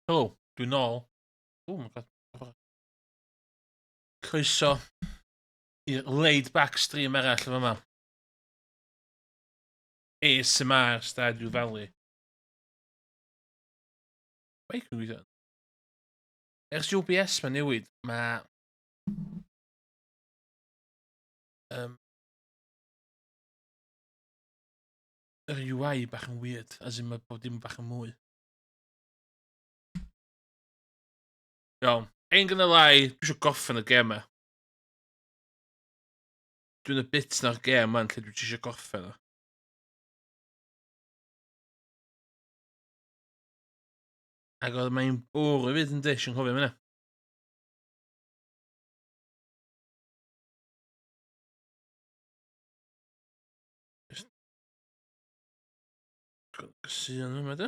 Helo, dwi'n nôl. Oh my god. Croeso i'r laid back stream arall yn yma. ASMR Stardew Valley. Beic yn gweithio. Ers UBS mae newid, mae... yr UI bach yn weird, as in mae bob dim bach yn mwy. Iawn. Ain't gonna lie, dwi eisiau gorffen y gêm 'ma. Dwi'n y bit na'r gêm man lle dwi eisiau gorffen o. Ac oedd mae'n bwrw hefyd yn dish yn cofio hynna. Sy'n yma de?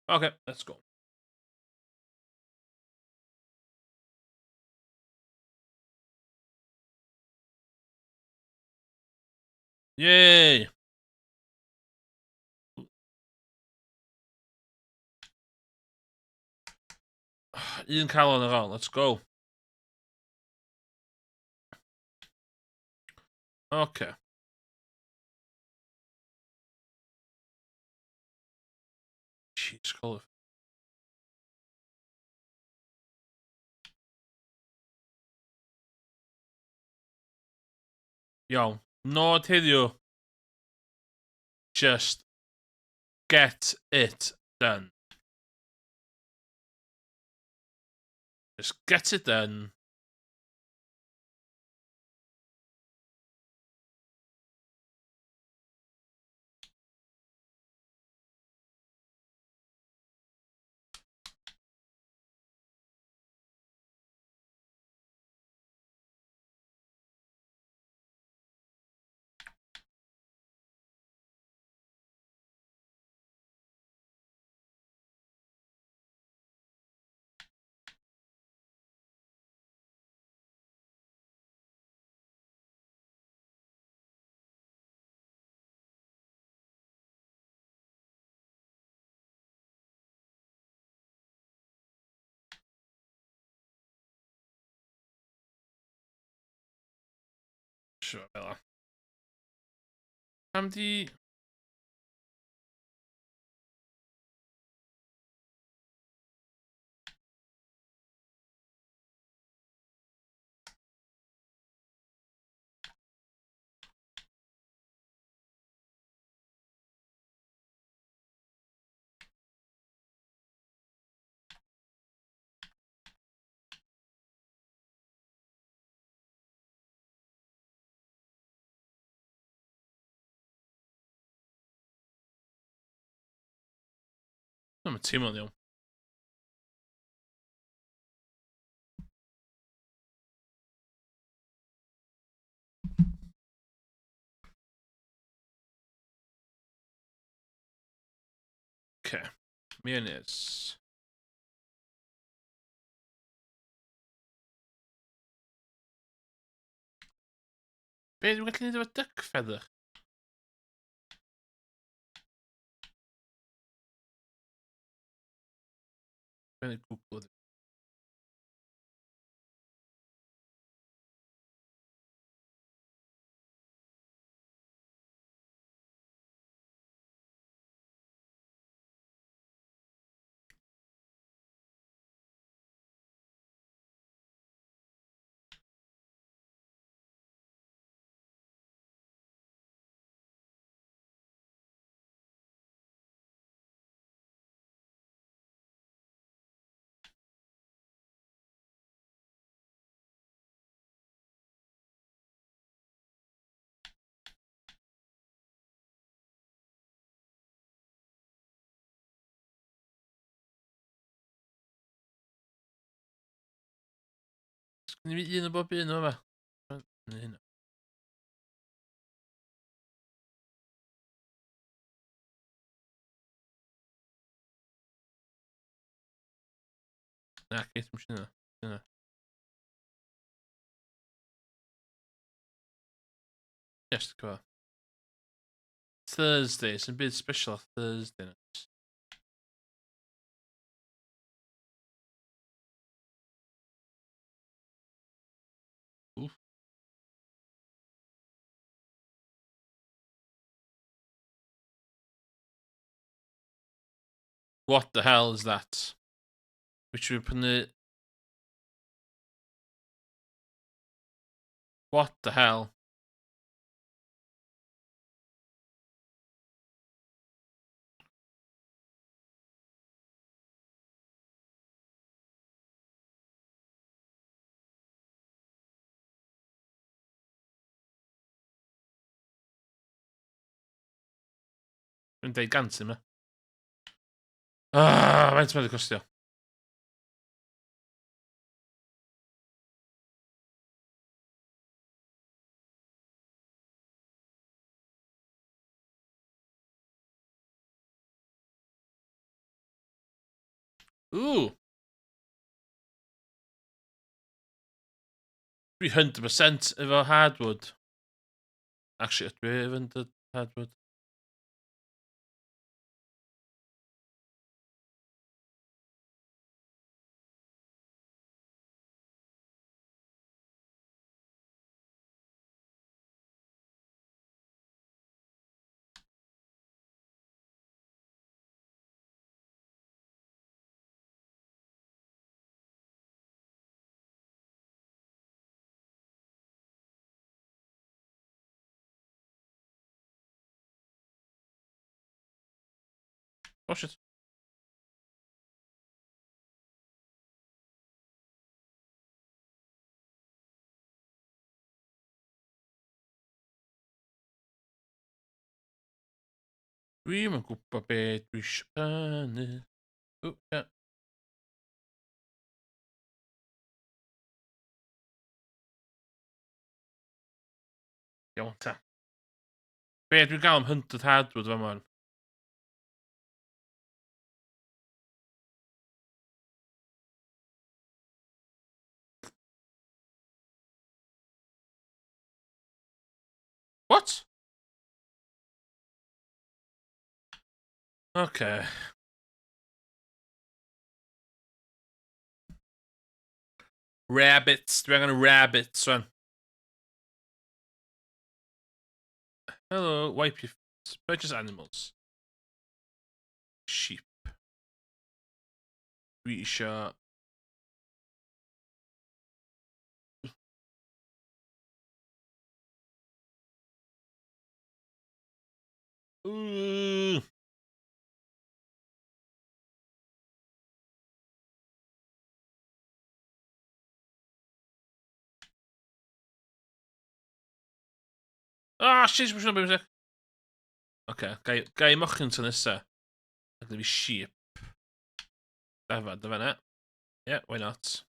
Okay, let's go. Yay! Un calon ar ôl, let's go. Okay. Jeez, colour. Iawn. Nod heddiw. Just get it done. Just get it done. Sure, fel 'a. Pam di... Mae'n teimlo'n iawn. Okay. Mayonnaise. Be dwi'n gallu neud efo duck feather? Dwi'n Google. Sgynny fi un o bob un o yma. Neu hynna. Na, ceit, dwi'n siŵr hynna. Yes, cyfa. Thursday, sy'n byd special ar Thursday. Oof. What the hell is that? Which we prynu... What the hell? Dwi'n deud gant yma. Ah, faint mae'n costio? Ooh. Dwi 100% efo hardwood. Actually, ydw i efo hardwood? Oh shit. Dwi'm yn gwybod be dwi eisiau prynu. O, ia. Iawn ta. Be dwi'n gael am 100 hardwood fan man? What? Okay. Rabbits. Dwi angen rabbits, rwan. Hello, wipe your face. Purchase animals. Sheep. Dwi eisiau... Ooh. Ah, shit, mae'n siŵr beth. Oce, gai, gai mochyn tro nesa. A gyda fi sheep. Dafad, dyfa na. Yeah, why not?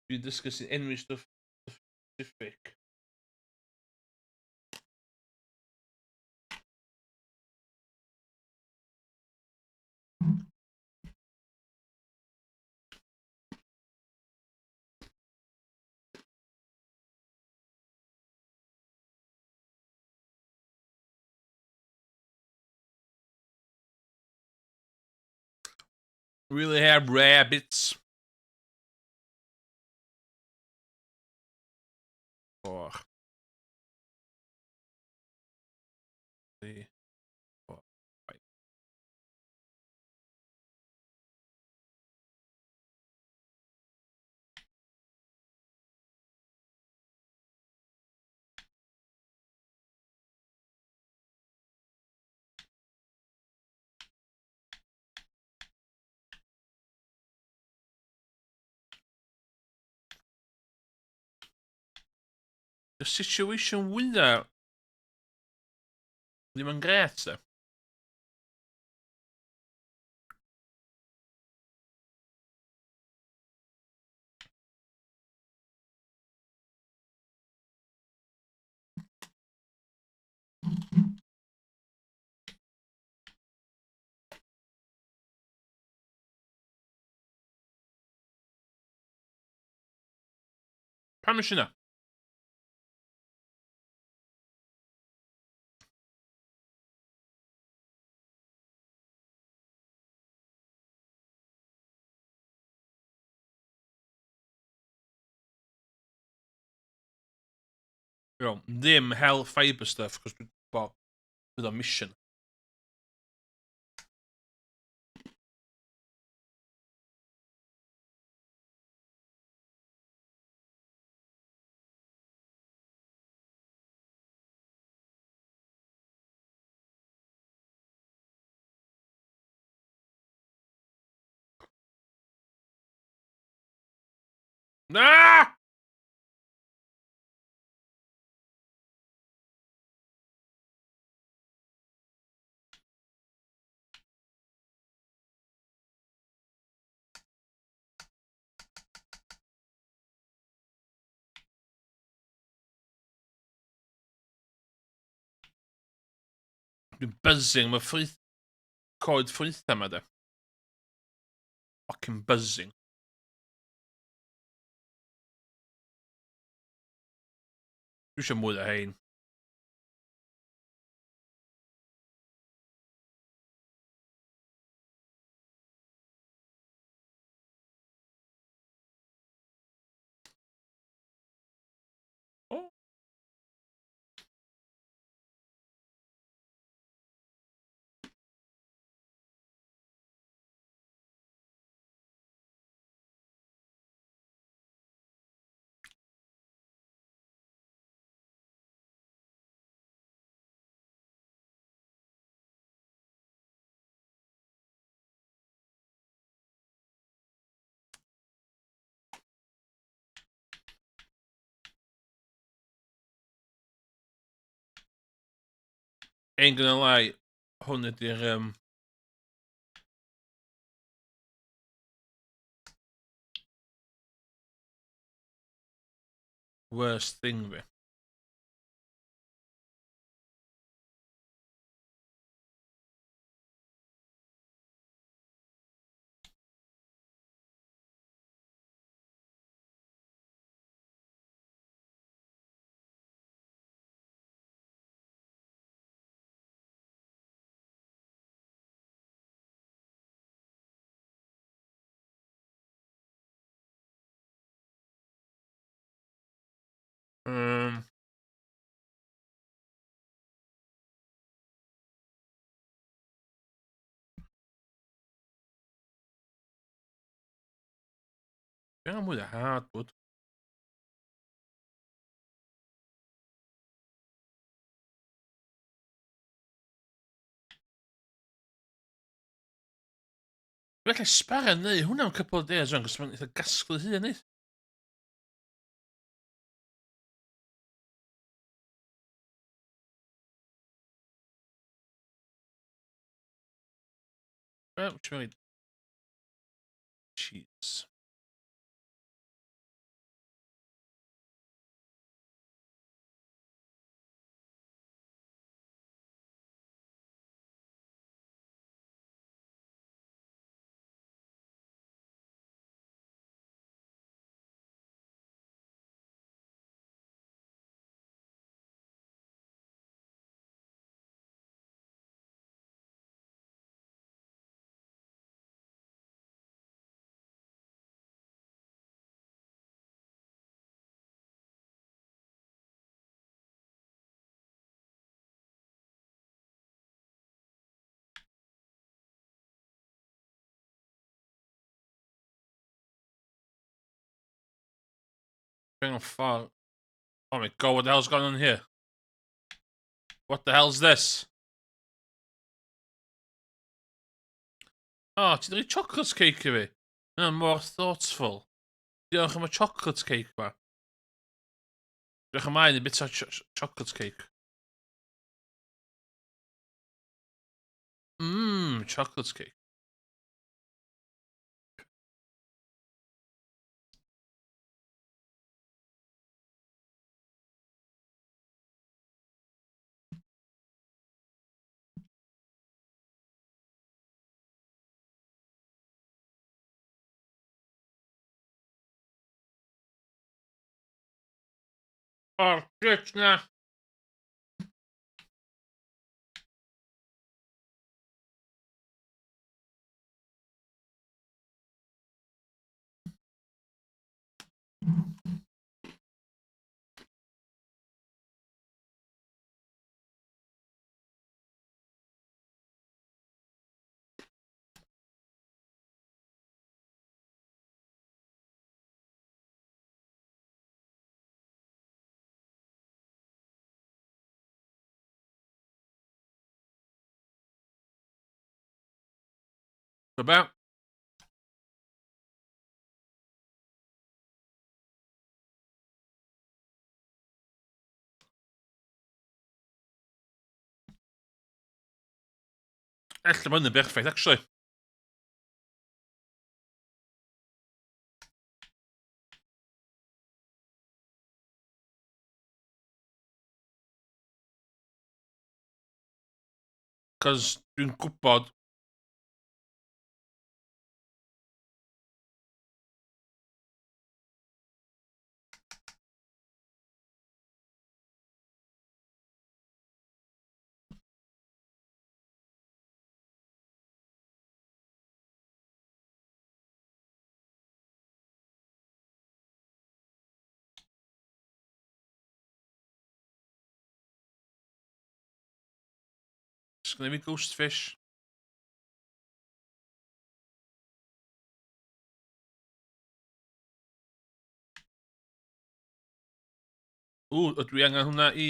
Dwi'n dysgu sy'n enwi stwff specific. Really have rabbits. 4, 3, 4, 5. Y situation wyna ddim yn gret, de. Pam eisiau yna? Iawn, ddim hel fibre stuff, cos dwi'n gwybod bydd o'n mission. Na! Dwi'n buzzing, mae ffrwyth... Coed ffrwythau yma, de. Fucking buzzing. Dwi eisiau mwy o hein. Oh. Ain't gonna lie, hwn ydy'r um, worst thing fi. Dwi angen mwy o hardwood. Dwi'n gallu sbara neu hwnna am couple of days rwan, cos mae'n eitha gasglu hun, neith? Well, ti'n mynd Cheese. Hang on far. Oh my god, what the hell's going on here? What the hell's this? Oh, ti'n dweud chocolate cake i fi? Yna mor thoughtful. Diolch am y chocolate cake ma. Diolch ymlaen i bit o ch chocolate cake. Mmm, chocolate cake. O'r shit na! So be? Ella mae hwn yn berffaith, actually. Cos dwi'n gwybod Sgynna fi ghost fish. Ww, ydw i angen hwnna i...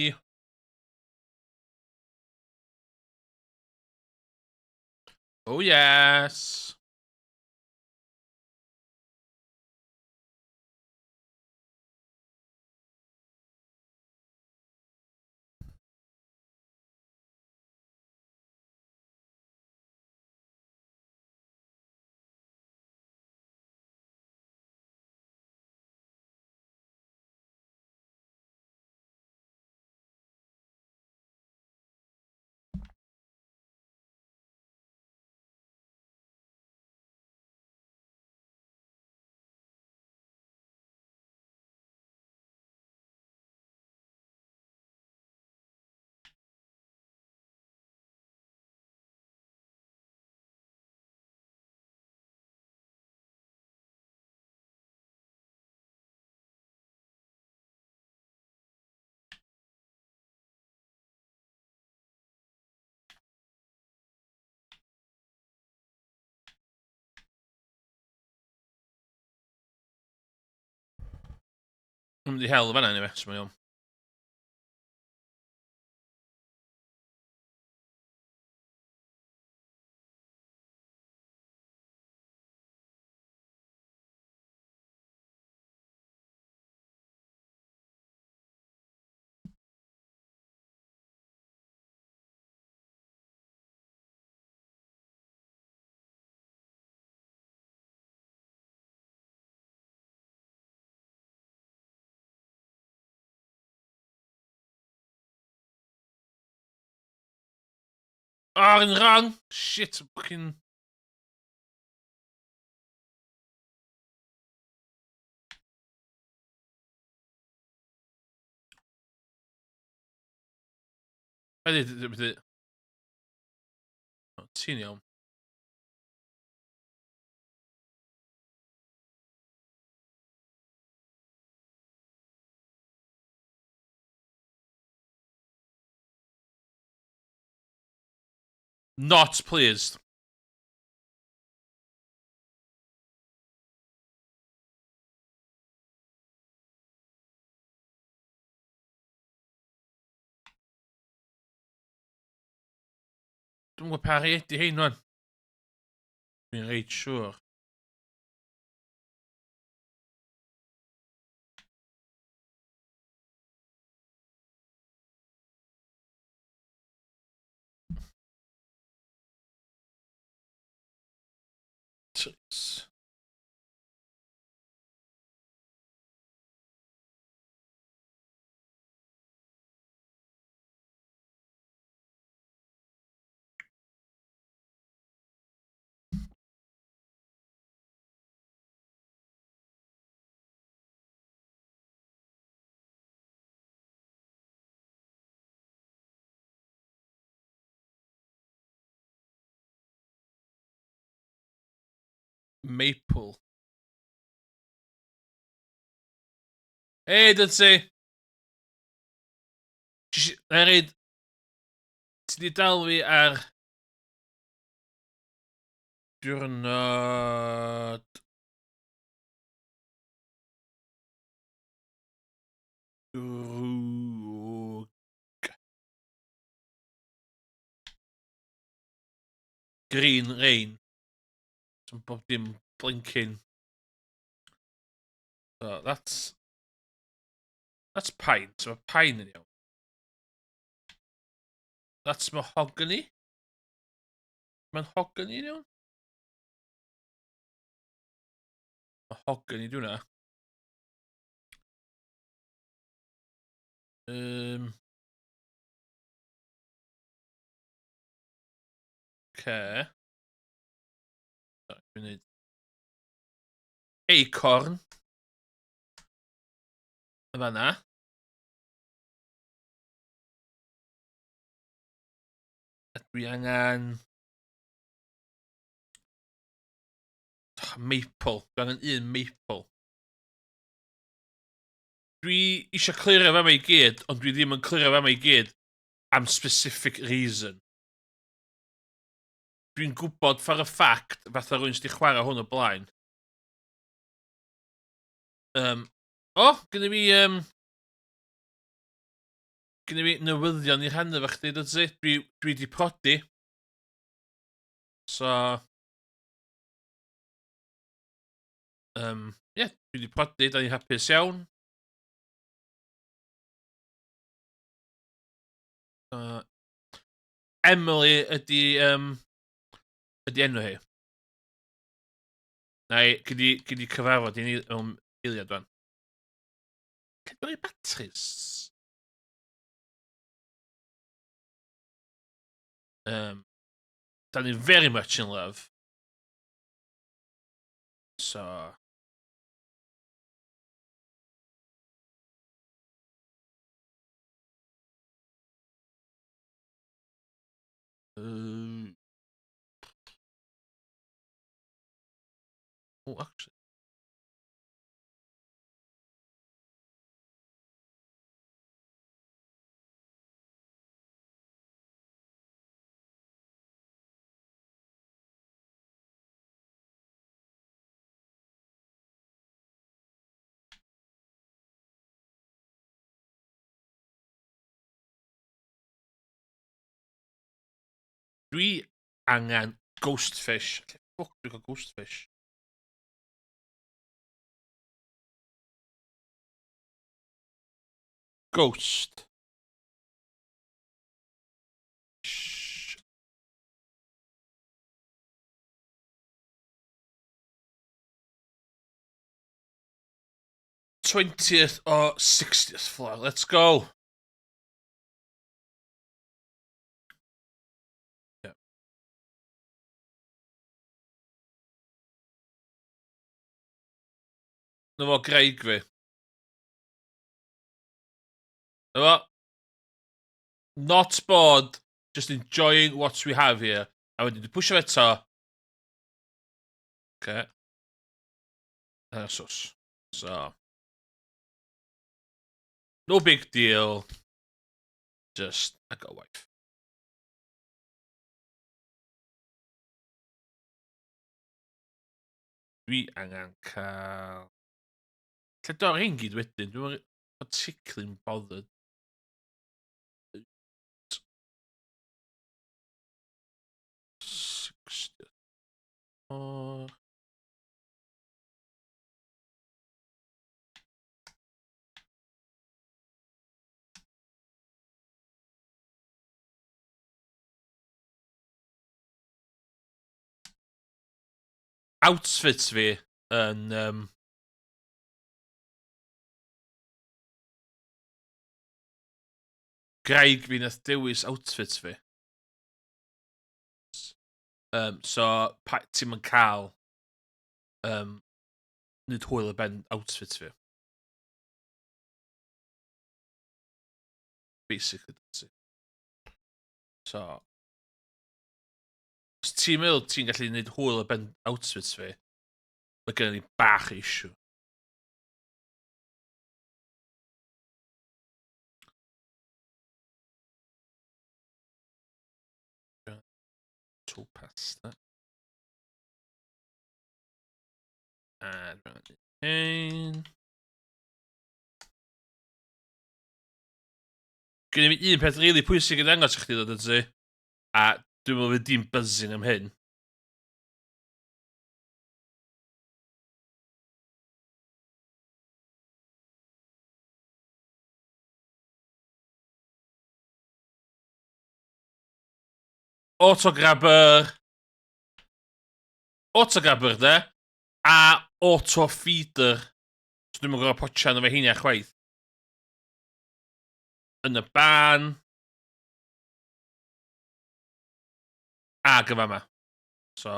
Oh yes! Dwi'n mynd i hel fanna anyway, so mae'n iawn. Oh, yn wrong! Shit, fucking... Be Ti'n iawn. Not pleased. Dwi'n gwybod pa rei ydi hein wan. Dwi'n reit siŵr. Tricks. Maple. Hey, Dudsi! Na i reid... Ti di dal fi ar... Diwrnod... Drwg. Green Rain. Bob dim blinking. So, that's pine. So mae pine yn iawn. That's mahogany. Mae'n mahogany yn iawn? Mahogany, dwi'n hwnna. Okay. Dwi'n neud acorn. Y fanna. A dwi angen maple. Dwi angen un maple. Dwi eisiau clirio fama i gyd, ond dwi ddim yn clirio fama i gyd am specific reason. Dwi'n gwybod for a fact, fatha rwy'n sydd wedi chwarae hwn o blaen. O, oh, gynnu fi... Gynnu fi newyddion i rhannu fo chdi, dod ti? Dwi di prodi. So... Yeah, dwi di prodi, da ni'n hapus iawn. Emily ydy enw hi. Na i, gyd i cyfarfod i ni mewn eiliad rwan. Lle dwi'n batris? Da ni very much in love. So... Oh, actually. Dwi angen ghost fish. Lle ffwc dwi'n cael ghost fish? Ghost. Sh. 20th or 60th floor. Let's go. Yeah. Na fo, graig fi. Na fo. Not bored, just enjoying what we have here. A wedyn dwi'n pwysio eto. Okay. Sus. So. No big deal. Just, I got a wife. Dwi angen cael... Lle dor hyn gyd wedyn? Dwi'n particularly bothered. 60. Oh. Outfits fi yn... Graig fi nath dewis outfits fi. So, ti'm yn cael neud hwyl ar ben outfits fi. Basically, that's it. So, os ti'n meddwl ti'n gallu neud hwyl ar ben outfits fi, mae gennym ni bach o issue. Topaz, that. A hyn. Gen i un peth rili pwysig i ddangos i chdi ddod ti. A dwi'n meddwl fydd di'n buzzing am hyn. Autograbber. Autograbber, de. A auto feeder. So dwi'n gorfod potsian efo heina chwaith. Yn y ban. Ag yn fama. So...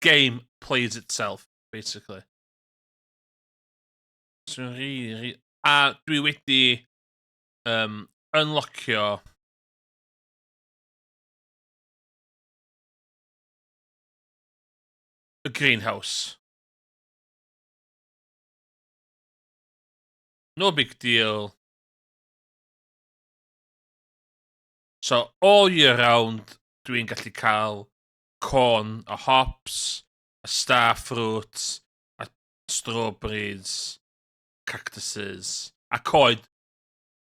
Game plays itself, basically. So really, really... A dwi wedi unlockio y greenhouse. No big deal. So, all year round, dwi'n gallu cael corn a hops, a star fruit, a strawberries, cactuses, a coed,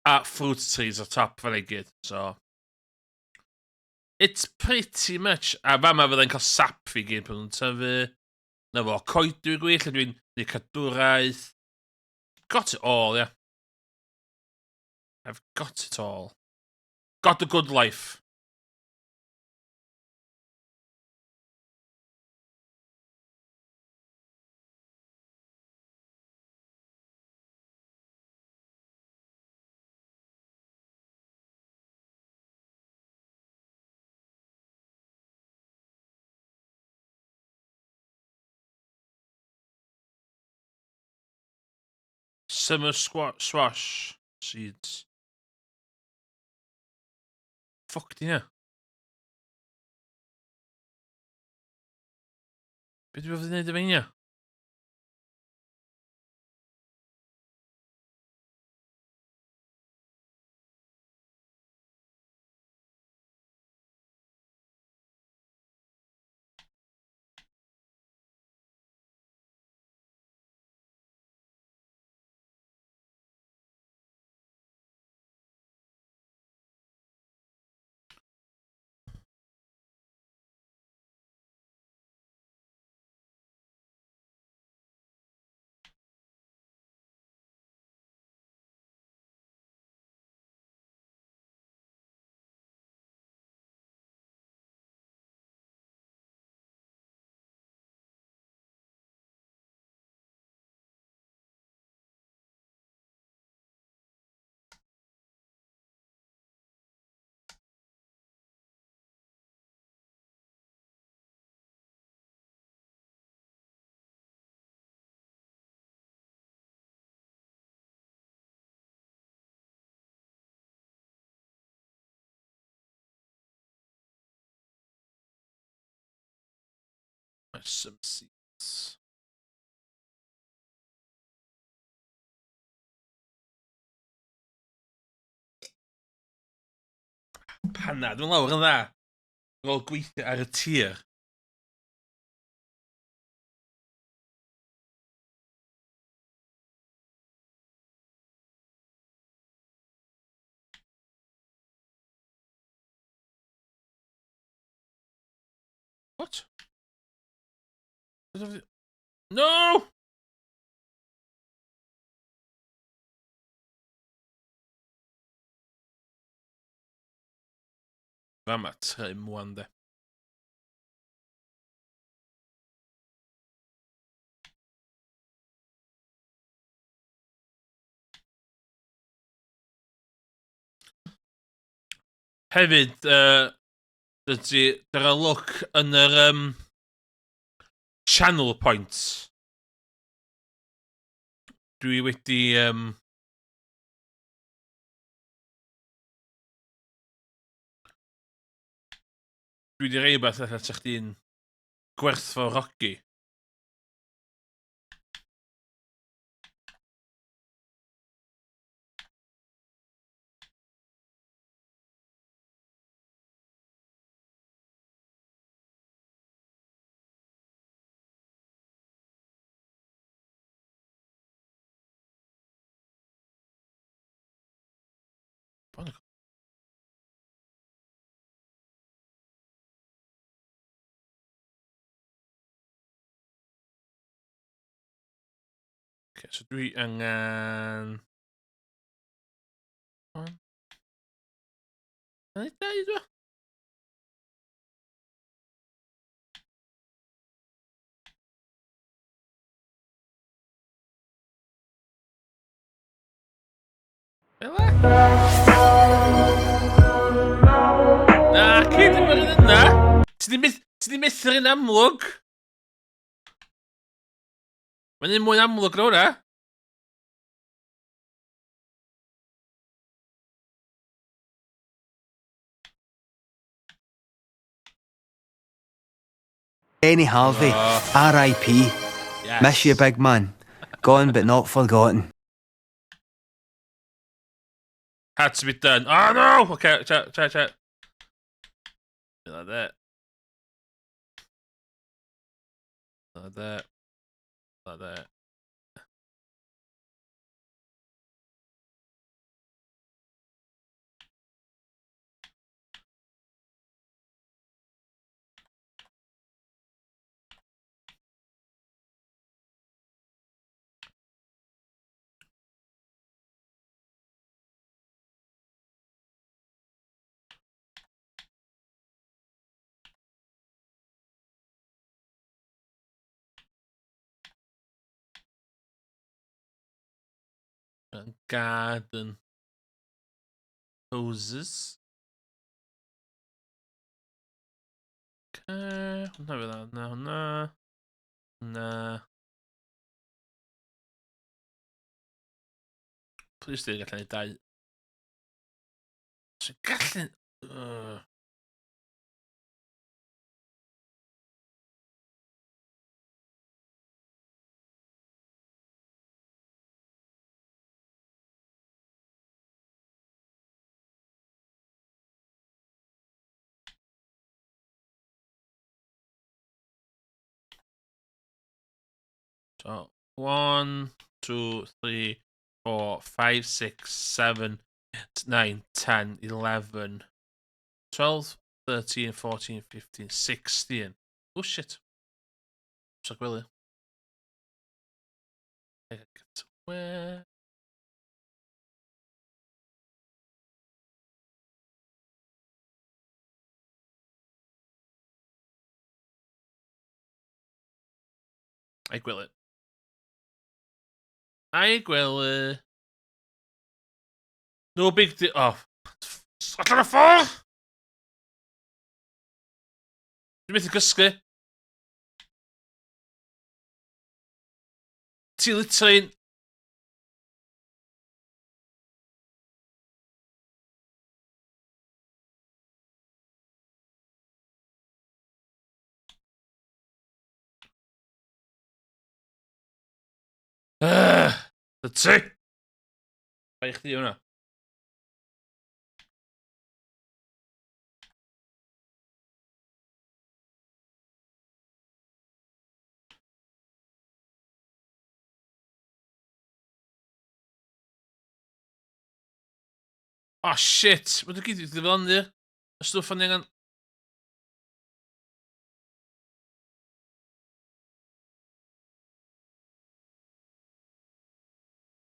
a fruit trees ar top fan i gyd. So, it's pretty much... A fama fyddai'n cael sap fi gyd pan nhw'n tyfu. Na fo, coedwig gwych, lle dwi'n neud cadwraeth. Got it all, yeah. I've got it all. Got the good life. Summer squash seeds. Fuck di hynna? Be dwi'n fod i wneud efo hynna? Some seeds. Panad, dwi'n lawr yn dda. Ar ôl gweithio ar y tir. What? No! Fama trym wan de. Hefyd, dydy, dyna look yn yr channel points. Dwi wedi... Dwi wedi rhoi rhywbeth allan sa chdi'n gwerthfawrogi. Okay, so dwi angen... Dau, dwi? Fel Na, cyd ddim yr un yna. Ti di methu'r un amlwg. Mae'n un mwy amlwg na hwnna. Benny Harvey, R.I.P. Yes. Miss you, big man. Gone but not forgotten. Had to be done. Oh no! Okay, chat, chat, chat. Like that. Like that. Like that. Garden hoses. Okay, hwnna fydd hwnna, hwnna. Hwnna. Please dwi gallu neud dau. Dwi'n gallu... So, 1, 2, 3, 4, 5, 6, 7, 8, 9, 10, 11, 12, 13, 14, 15, 16. Oh shit. So gwely. Where? I gwely. I gwely. No big deal. Oh. Allan y ffordd! Dwi'n methu gysgu. Ti literally... Y ti! Bai chdi hwnna. Oh shit! Mae nhw gyd wedi diflannu. Y stwff o'n i angen...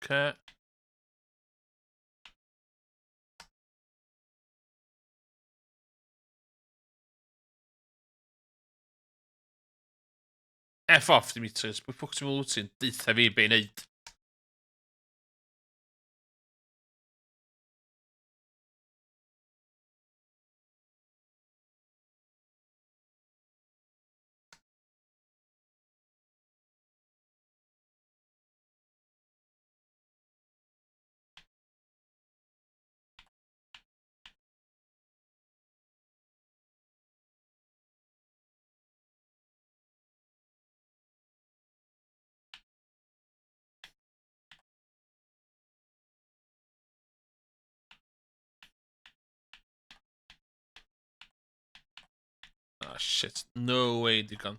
Okay. F off, Dimitris. Pwy ffwc ti'n meddwl wyt ti'n deutha fi be i wneud? Ah, shit. No way, digon.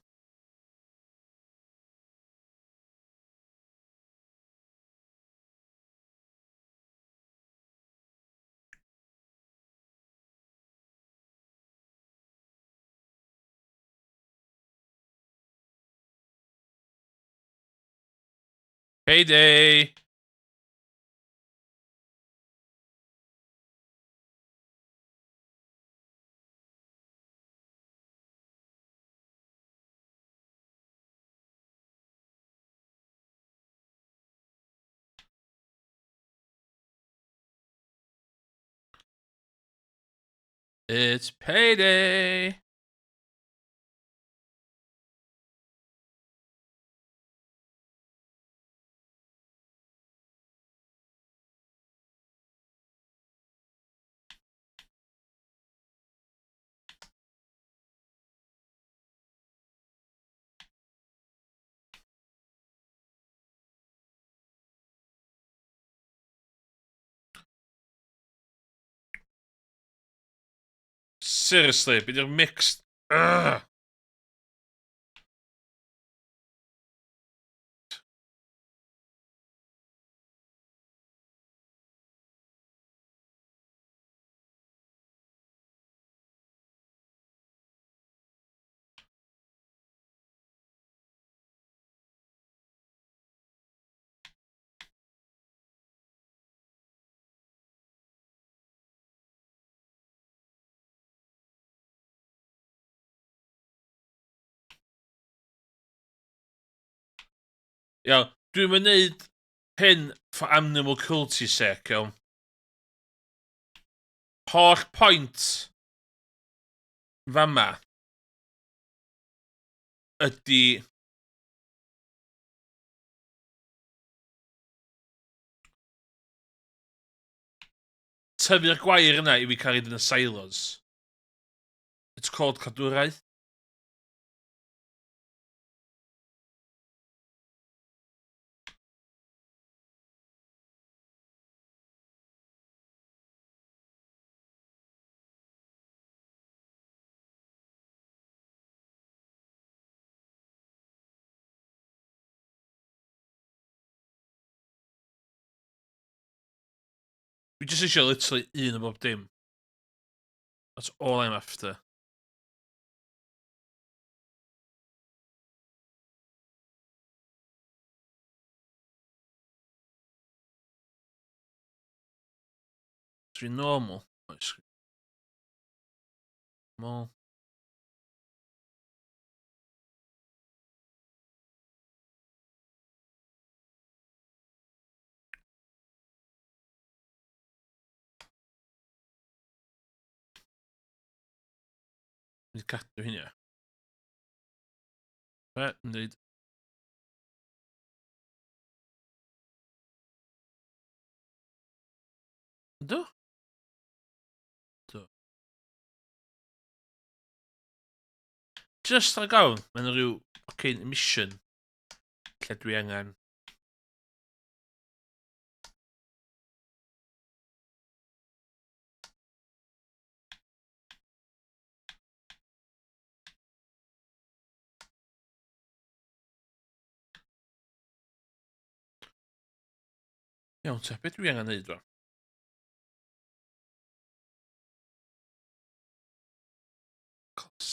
Payday! It's payday! Seriously, be di'r mixed... Ugh! Iawn, dwi'n mynd neud hyn for animal cruelty sake, iawn. Holl point fama ydy tyfu'r gwair yna i fi cael ei yn y silos. It's called cadwraeth. Dwi jyst eisiau literally un o bob dim. That's all I'm after. Dwi'n normal. Oes. Normal. Mynd cadw hynny. Be? Yn dweud... Yndw? Do. Just ar gawn, mae'n rhyw fucking mission lle dwi angen Iawn te, beth dwi angen neud rwan? Cos...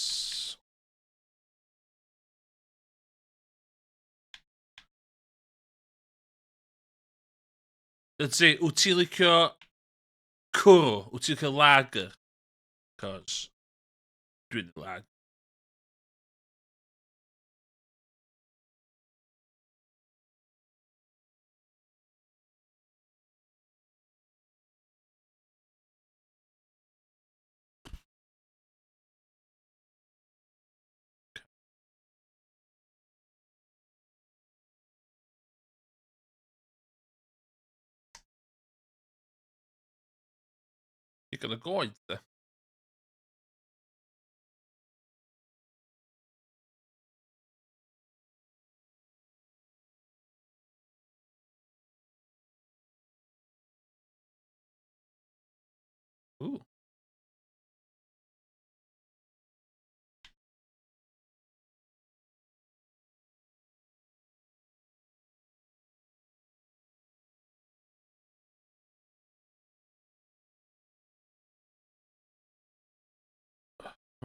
Ydy, wyt ti'n licio cwrw? Wyt ti'n licio lager? Cos dwi'n lag. Digon o goed, de. Ooh.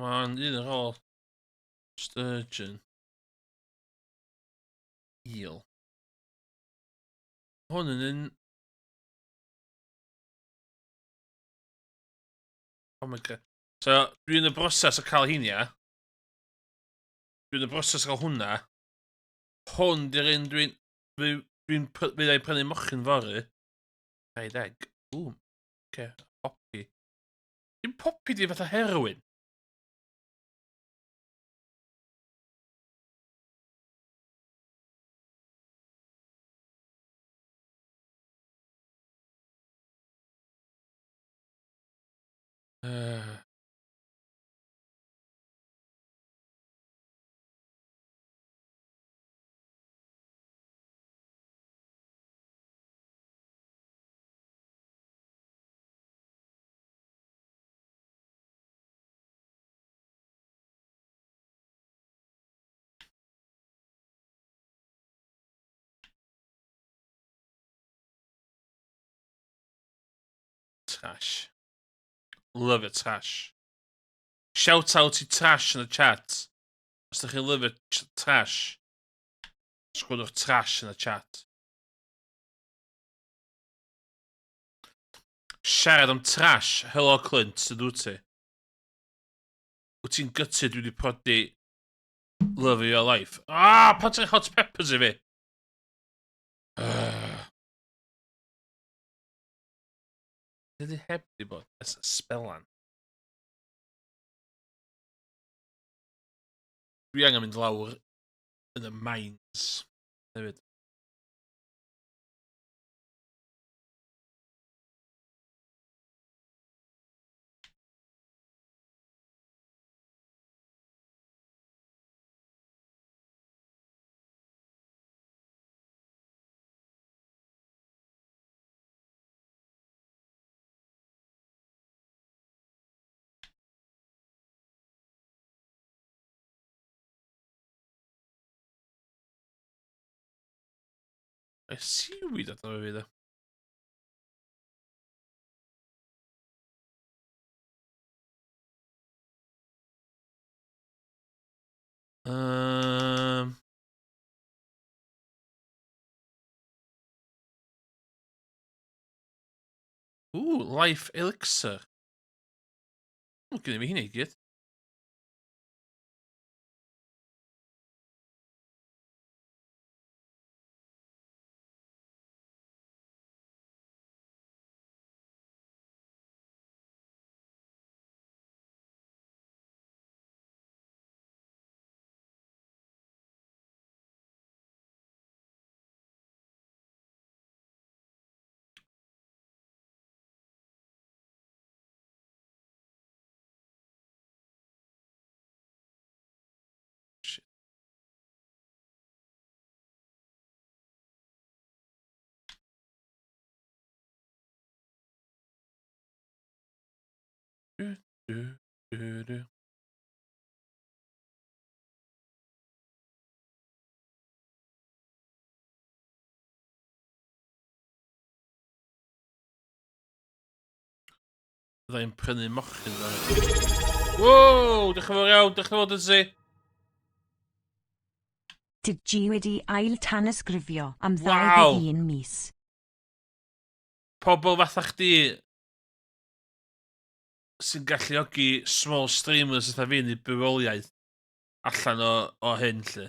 Mae'n un ar ôl. Sturgeon. Eel. Hwn yn un... Oh my god. So, dwi'n y broses o cael hynny, Dwi'n y broses o cael hwnna. Hwn di'r un dwi'n... Dwi'n Fydda i'n prynu mochyn fory. 20. Ww. Oce. Hoppy. Dim poppy di fatha heroin. Trash. Love it, trash. Shout out i trash in the chat. Os ydych chi'n love it, trash. Sgwennwch trash in the chat. Siarad am trash. Helo Clint, sut wyt ti? Wyt ti'n gutted dwi wedi prodi love of your life? Ah, pan ti'n hot peppers i fi? Dydy heb di bod ers sbelan. Dwi angen mynd lawr yn y mines hefyd. Mae seaweed adno fi de. Ooh, Life Elixir. O, gen i fi hynny i gyd. Shit. Du, du, du, du. Fydda i'n prynu mochyn dda. Wow, diolch yn fawr iawn, diolch yn fawr Dizzy. Did G wedi ail tanysgrifio am Waw. 21 mis. Pobl fatha chdi sy'n galluogi small streamers fatha fi neu bywoliaeth allan o hyn, lle.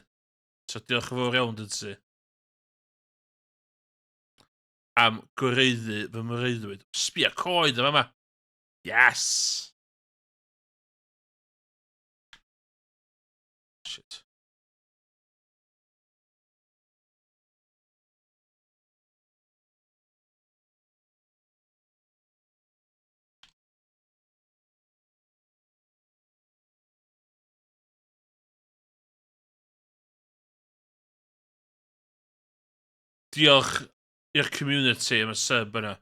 So diolch yn fawr iawn, Dizzy. Am gwreiddi fy mreuddwyd. Sbia coed yma yma. Yes! Shit. Diolch i'r community am y sub yna.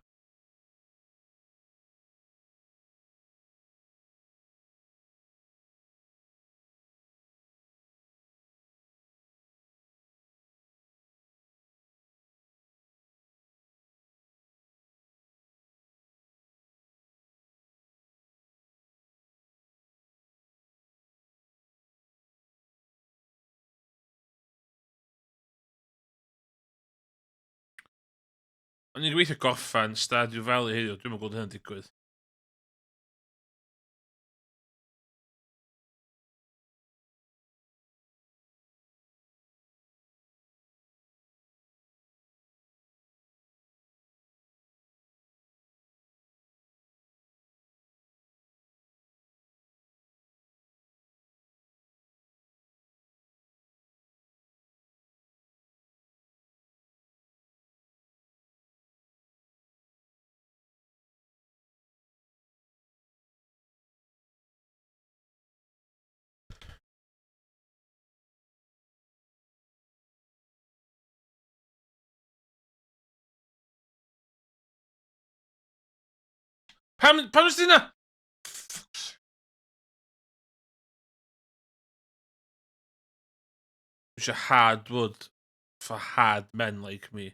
O'n i'n gobeithio gorffen Stardew Valley heddiw, dwi'm yn gweld hynny'n digwydd. Pam, pam ysdi na? Dwi eisiau hardwood for hard men like me.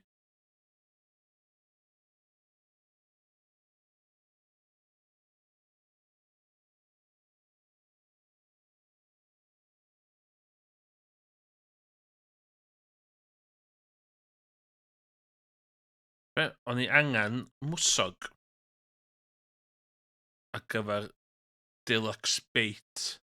Be? O'n i angen mwsog ar gyfer deluxe bait.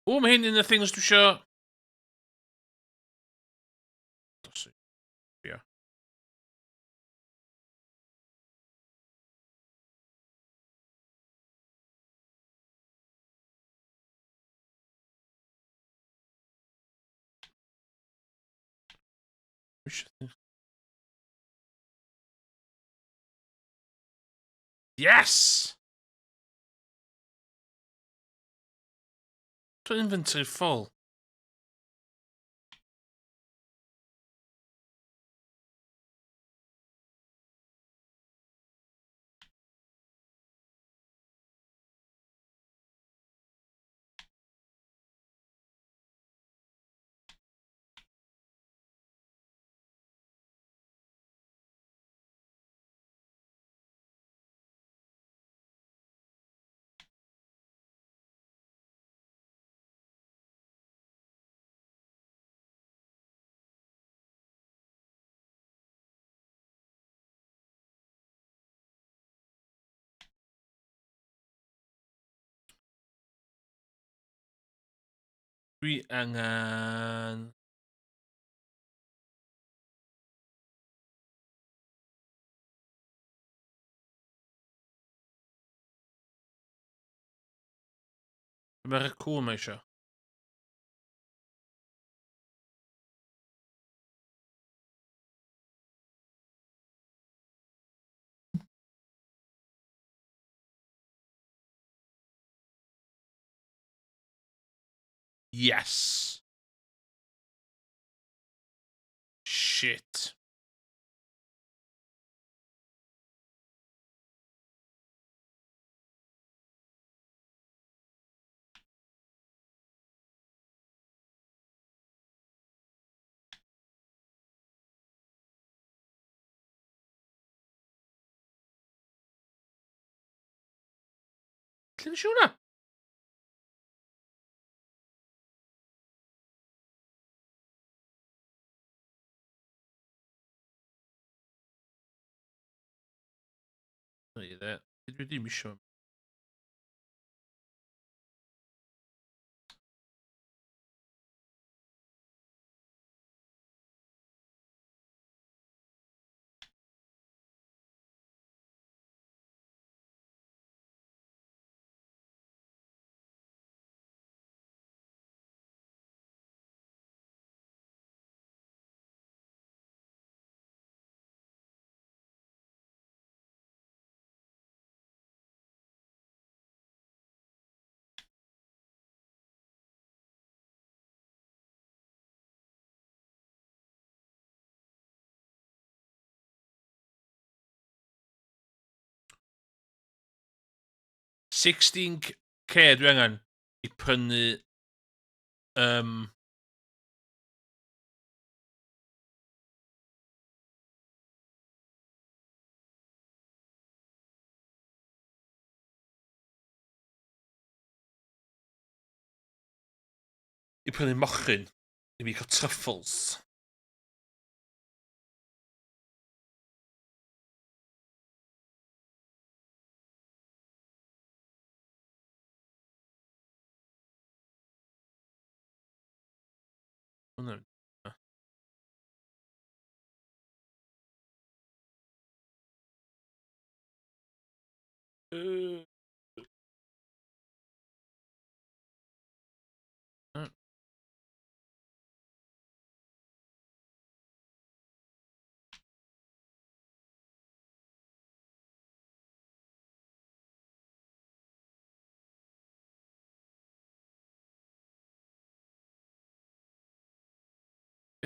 O, mae hyn un o'r things dwi isio... Dos i. Ia. Yes! Dwi'n inventory full. Dwi angen... Mae'r raccoon mae eisiau. Yes! Shit. Lle nes i hwnna? Neu dde. Dwi ddim isio. 16k dwi angen i prynu i prynu mochyn i fi cael truffles. Hwnna. Yy.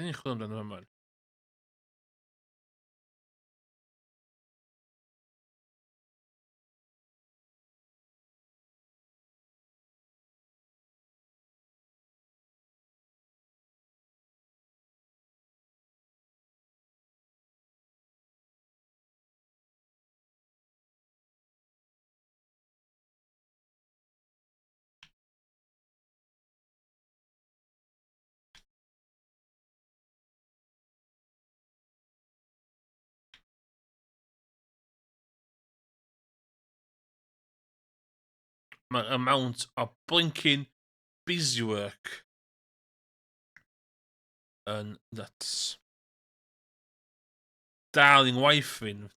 Be ni'n chwilio amdano fama? Mae'r amount o blinking busy work yn nuts. Darling wife fi'n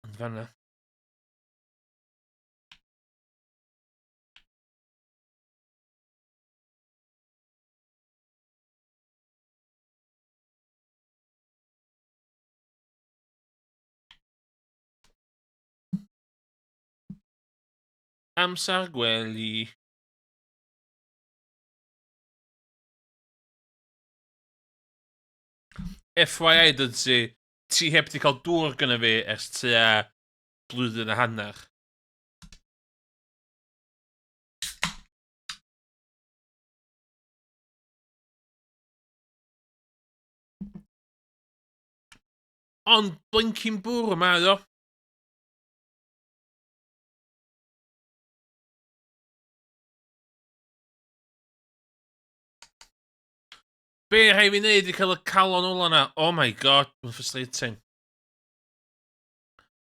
yn fanna. Amser gwely. FYI, Dudsi, ti heb di cael dŵr gyda fi ers tua blwyddyn a hanner. Ond blinking bwrw mae o. Be rhaid fi wneud i cael y calon ola na? Oh my god, mae'n frustrating.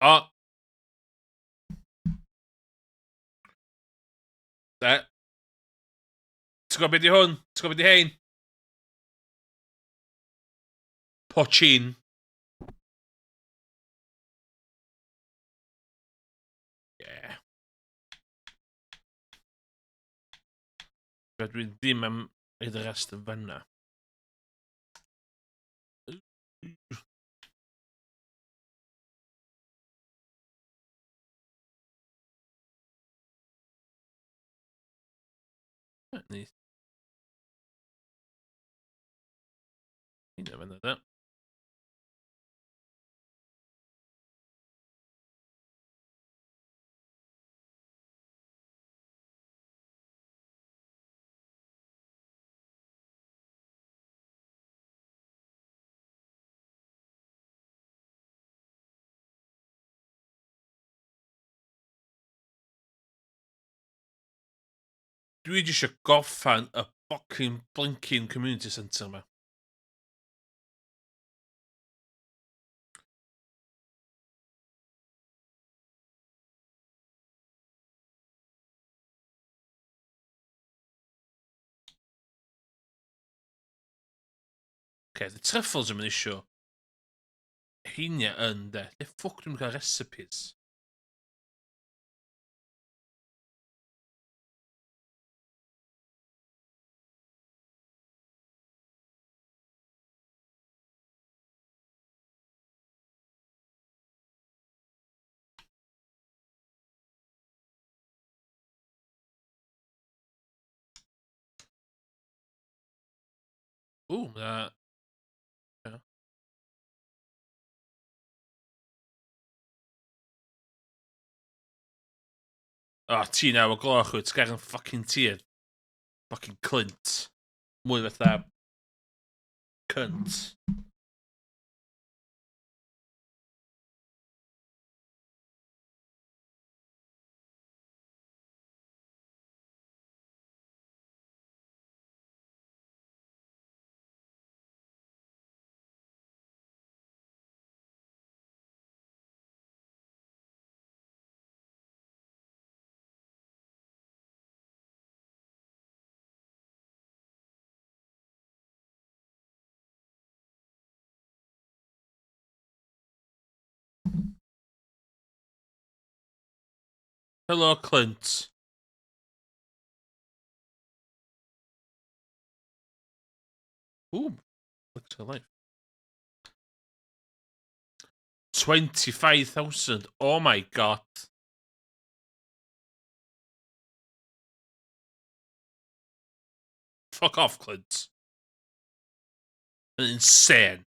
O! De. Ti'n gwybod beth di hwn? Ti'n gwybod beth di hein? Pochine. Yeah. Fe dwi ddim am reid y rest yn fanna. Neith. Hynna fanna da. Dwi jyst eisiau gorffan y fucking blinking community centre yma. Okay, the truffles yn mynd isio. Heinia yn, de. Lle ffwc dwi'n cael recipes? Ww, ma'... O, ti 9 o gloch wyt, gael yn fucking tir. Fucking Clint. Mwy fatha cunt. Hello, Clint. Ooh, looks alive. 25,000. Oh my god. Fuck off, Clint. Yn insane.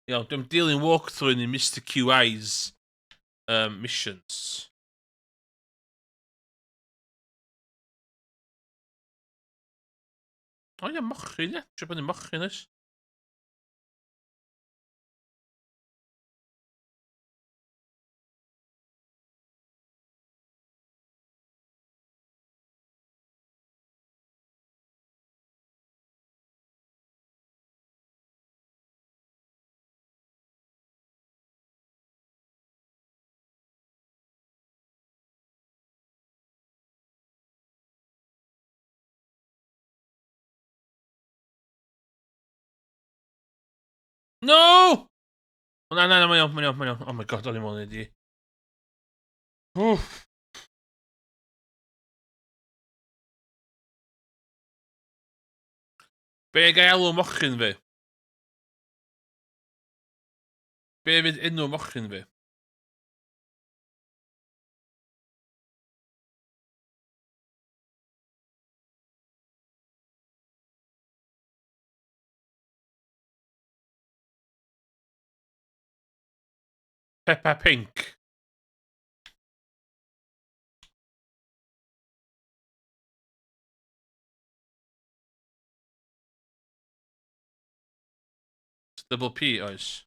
Iawn, dwi'n dilyn walkthrough yn Mr QI's missions. O ia, mochyn ia. Trio bod yn mochyn oes. No! O, na, na, na, mae'n iawn, mae'n iawn, mae'n iawn. Oh my god, o'n i'n meddwl i. Wff. Be ga i alw mochyn fi? Be fydd enw mochyn fi? Peppa Pink. Double P, oes.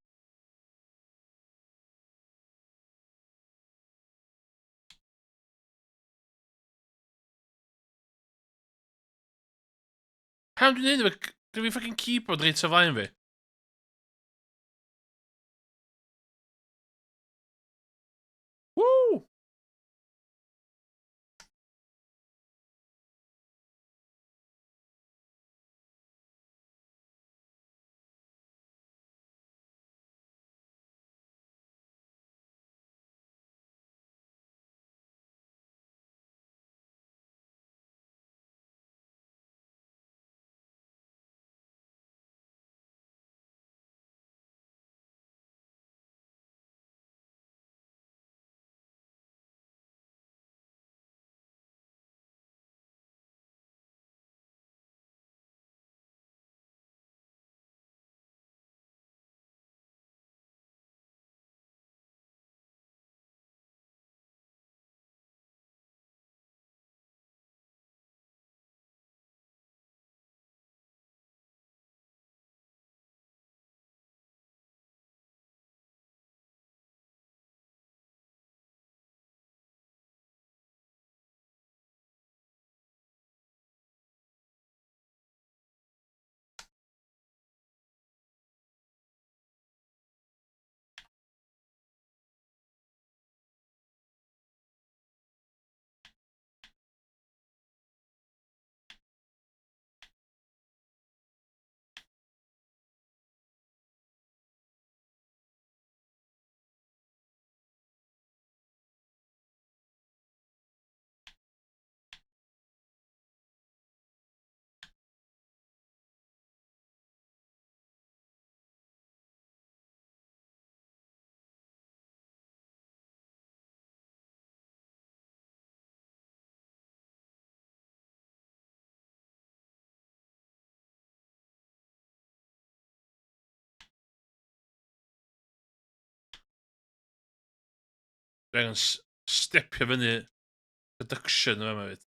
Pam dwi'n neud efo... Dwi'n fi fucking keyboard reit o flaen fi. Woo! Dwi angen stepio fyny production yma hefyd.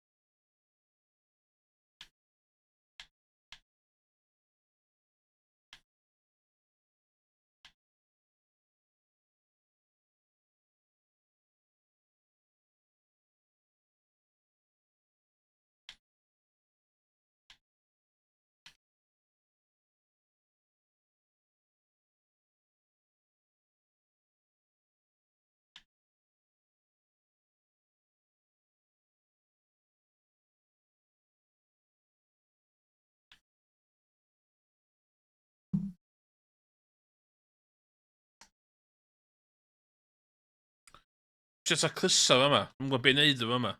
Jyst a clysa fa yma. Dwi'n gwybod beth wneud efo yma.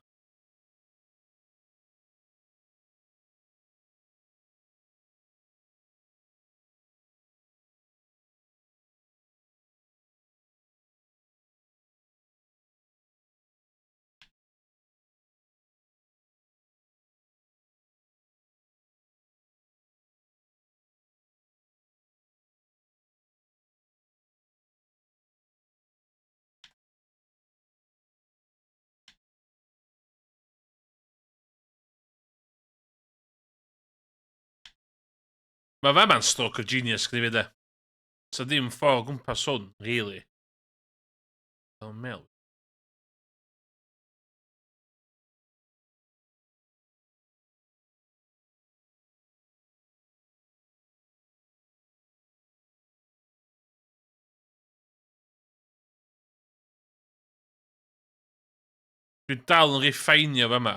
Mae fama'n stroke of genius gyda fi de. So ddim ffordd o gwmpas hwn, really. Fel mel. Dwi'n dal yn reffinio fama.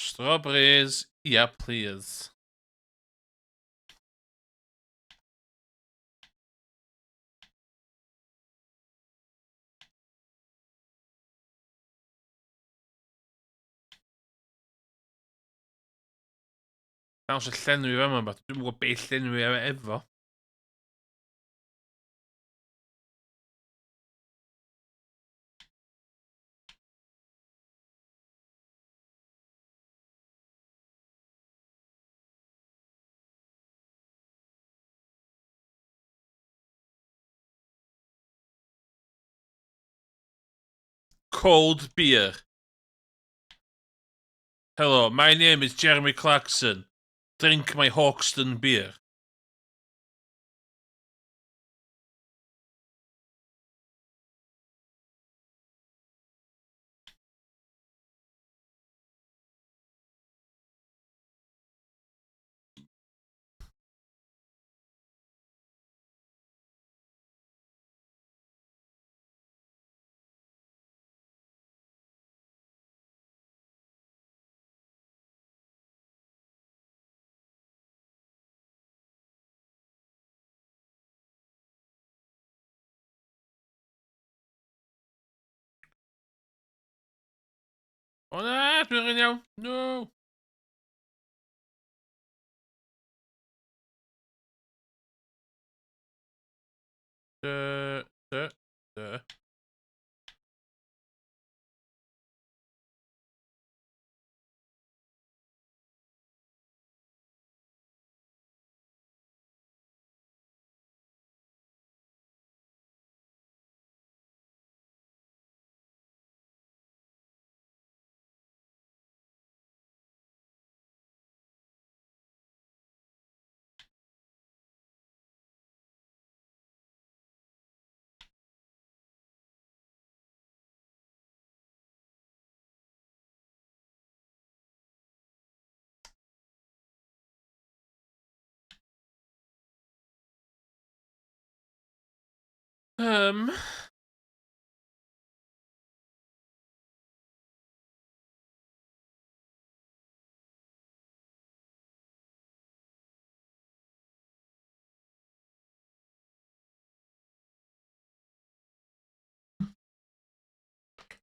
Strawberries, yeah please. Dawns y llenwi fe yma, but dwi'n gwybod beth llenwi efo. Cold beer. Hello, my name is Jeremy Clarkson. Drink my Hawkston beer. O na, dwi'n rhan iawn. No. Dy, dy, dy.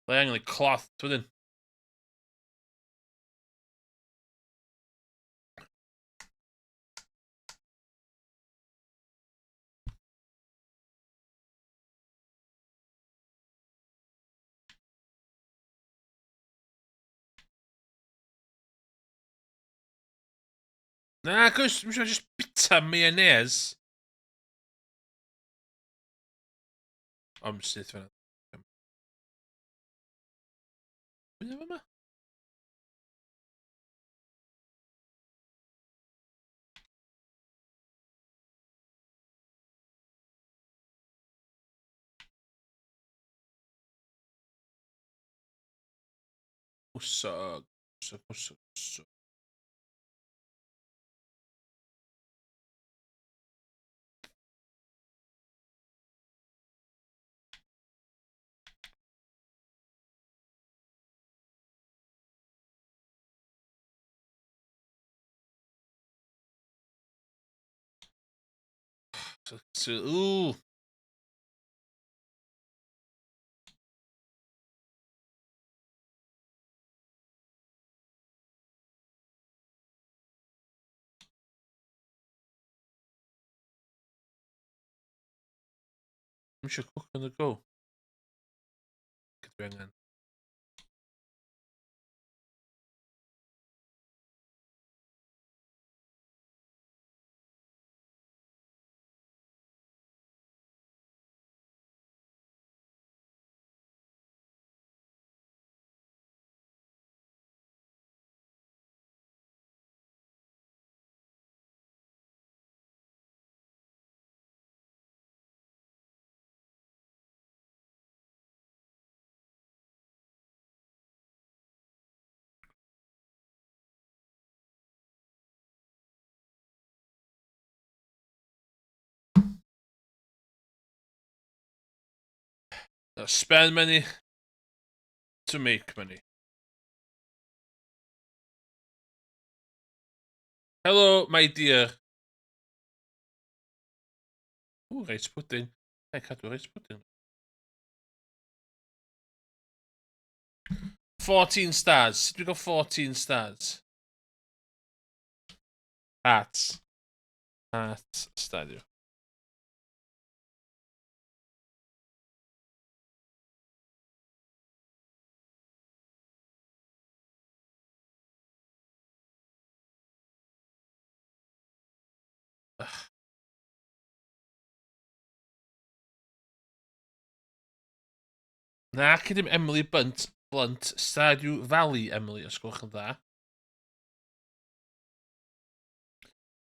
Mae angen y cloth, wedyn. Na, cos, dwi'n siarad just bita mayonnaise. Ond syth fan'na. Pwy yma? Mwsog, mwsog, mwsog, mwsog. So, ooh. Dwi'n eisiau cook on the go. Dwi angen. Now spend money to make money. Hello, my dear. Ooh, rice pudding. I cadw rice pudding. 14 stars. Sut dwi'n gael 14 stars? Hearts. Hearts Stadio. Ugh. Na, cyd Emily Bunt, Blunt, Stardew Valley Emily, os gwelwch yn dda.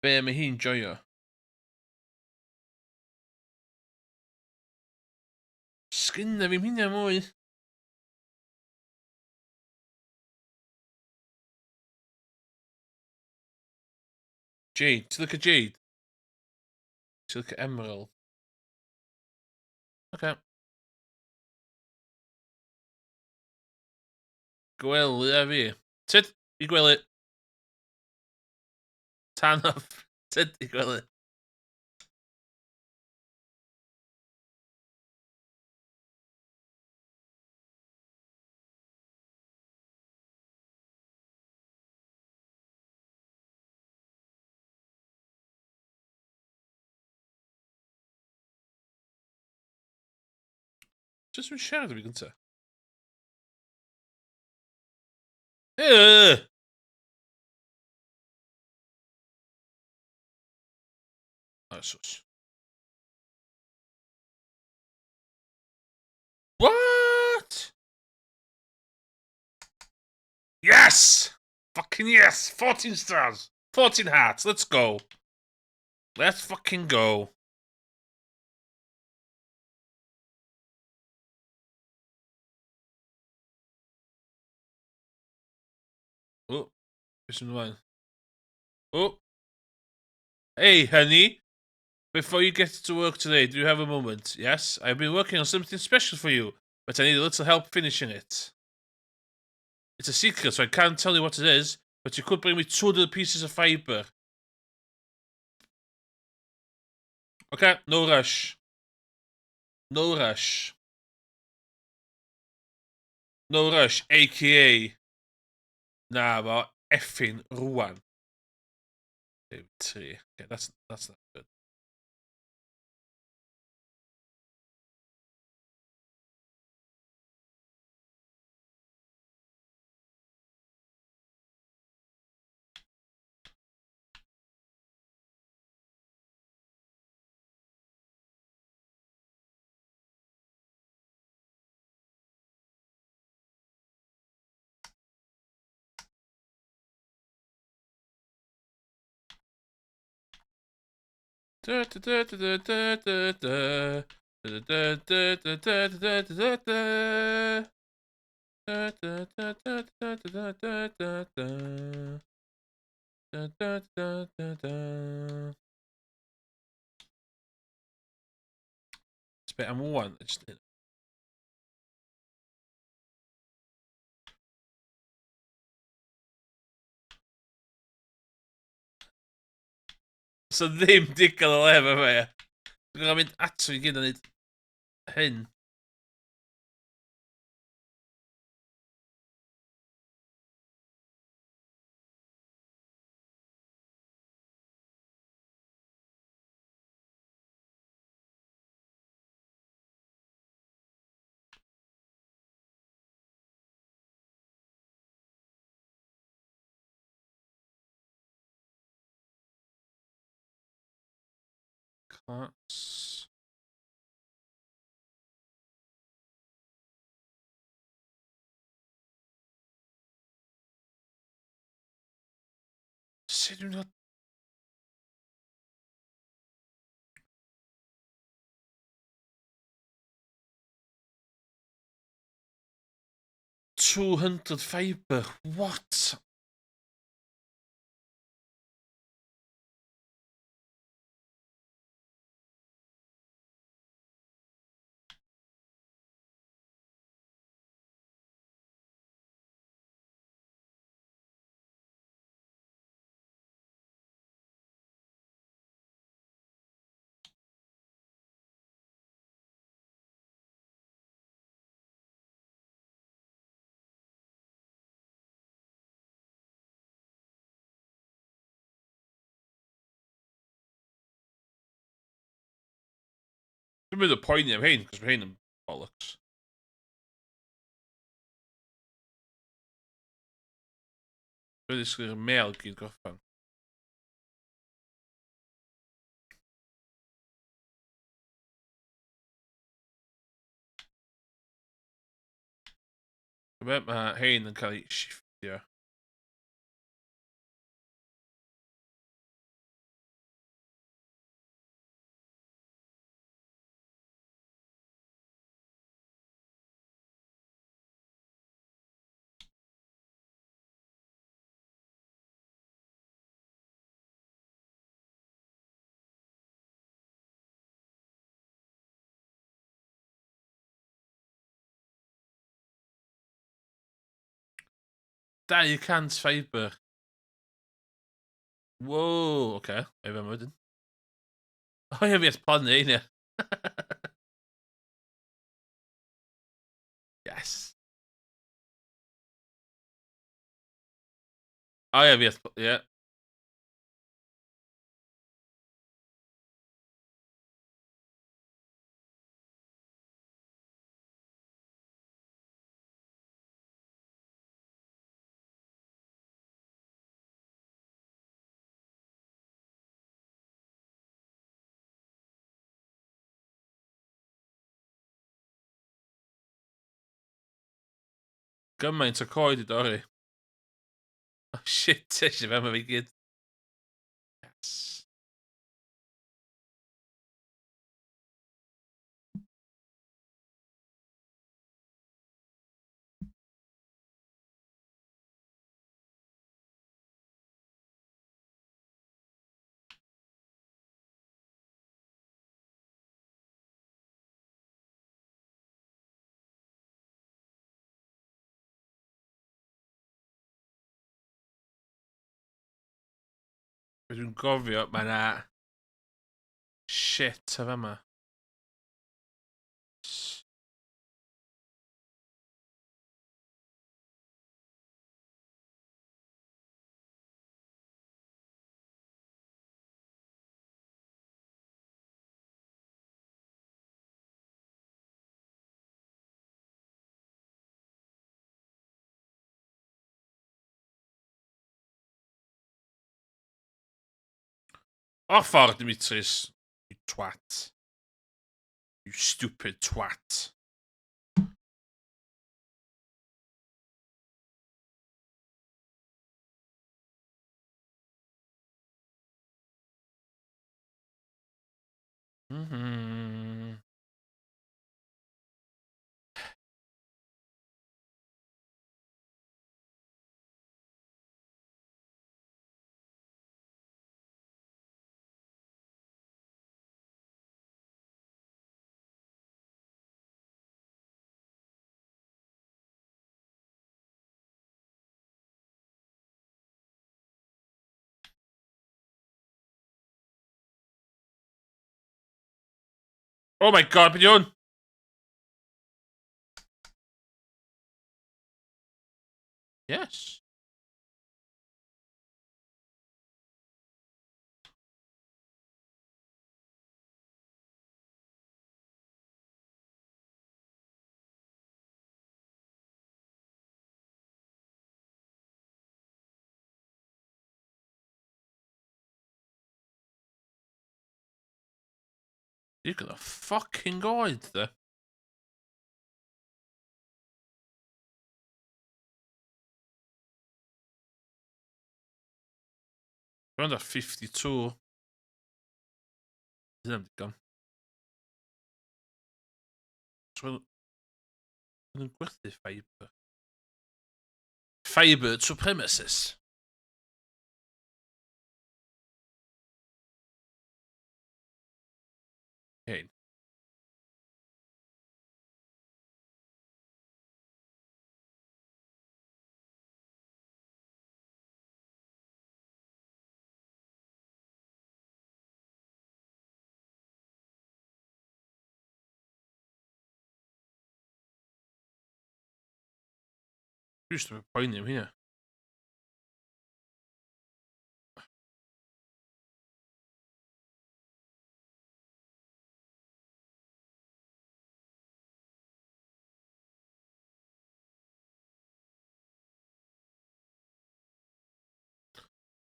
Be mae hi'n joio? Sgynna fi'm hynna mwy. Jade, ti'n licio Jade? Ti'n licio Emerald? Oce. Gwely a fi. Tyd, i gwely. Tan off. Tyd, i gwely. Just yn siarad i fi gynta. Yy! Oh, sus. What? Yes! Fucking yes! 14 stars! 14 hearts, let's go. Let's fucking go. Oh, beth sy'n ymlaen? Oh. Hey, honey. Before you get to work today, do you have a moment? Yes, I've been working on something special for you, but I need a little help finishing it. It's a secret, so I can't tell you what it is, but you could bring me 200 pieces of fiber. Okay, no rush. No rush. No rush, aka... Na, fo effing rwan. 3. Okay, that's not good. Da, da, da, da, da, da, da. Da, da, da, da, da, da, da, da, da. Da, da, da, da, da, da, da, da, da. Da, da, da, da, da. It's am one. Just So ddim digon o le efo fe. Dwi'n gorfod mynd ato i gyd a neud hyn. That's... Sut dwi'n dod... 200 fibre, what? Dwi'n mynd o poeni am hein, cos mae hein yn bollocks. Dwi'n ddisgwyl i'r mêl gyd gorffan. Be, mae hein yn cael ei shifftio. 200 fibre. Wow, oce. Okay. Ei fe wedyn. O ie, fi at plannu ein, ie. Yes. O ie, fi at... Ie. Gymaint o coed i dorri. Oh shit, eisiau fe, mae fi gyd. Yes. Be dwi'n gofio, mae yna shit o fama. O'r ffordd, Dimitris. You twat. You stupid twat. Oh my god, beth hwn? Yes. Digon o fucking oed, de. Dwi'n ar 52. Hynna'n digon. So, maen nhw'n gwerthu fibre. Fibre to premises. Hein. Dwi jyst yn poeni am hynna.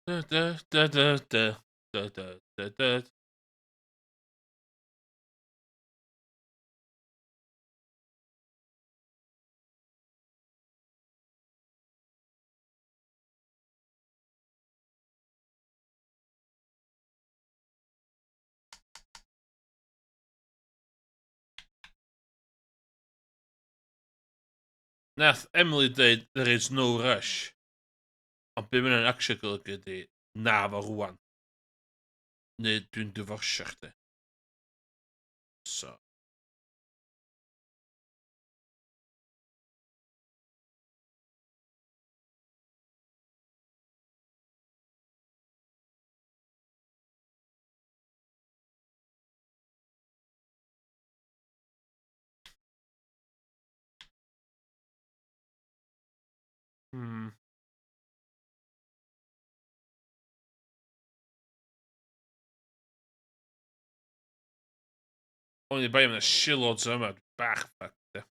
Da, da, da, da, da, da, da, da, da. Nath Emily dweud there is no rush. Ond be mae'n actually golygu ydy na fo rwan. Neu dwi'n diforsio chdi. So. O'n i bai am y shitloads yma, bach fucked. De.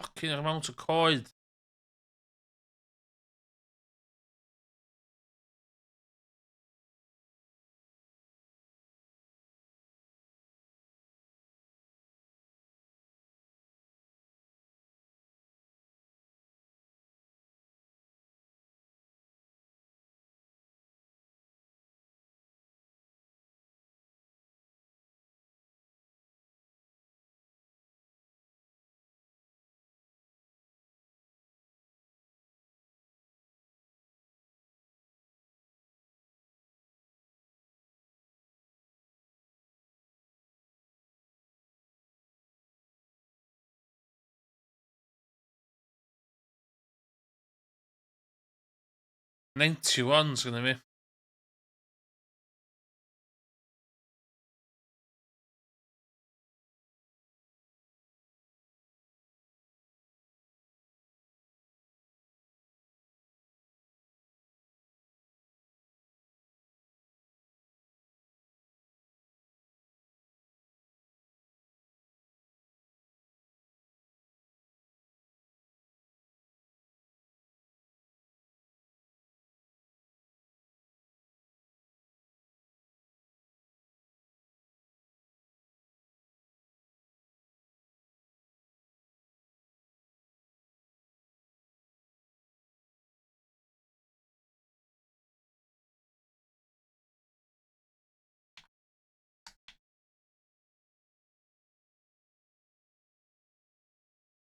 Fucking amount o coed. 91 sgynna fi.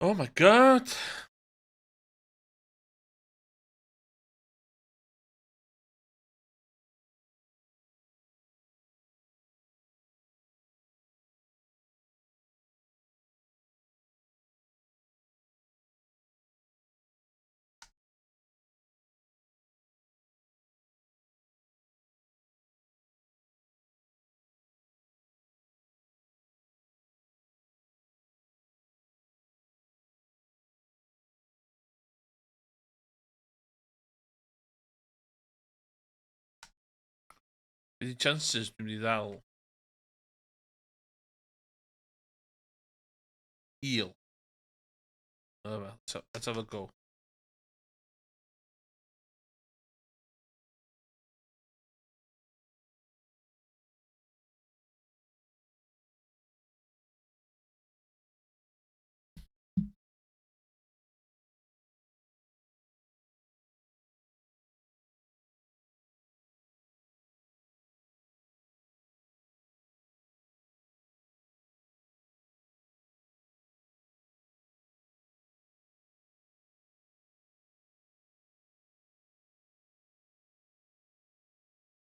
Oh my god. Be di chances dwi'n mynd i ddal eel? Oh, well, so, let's have a go.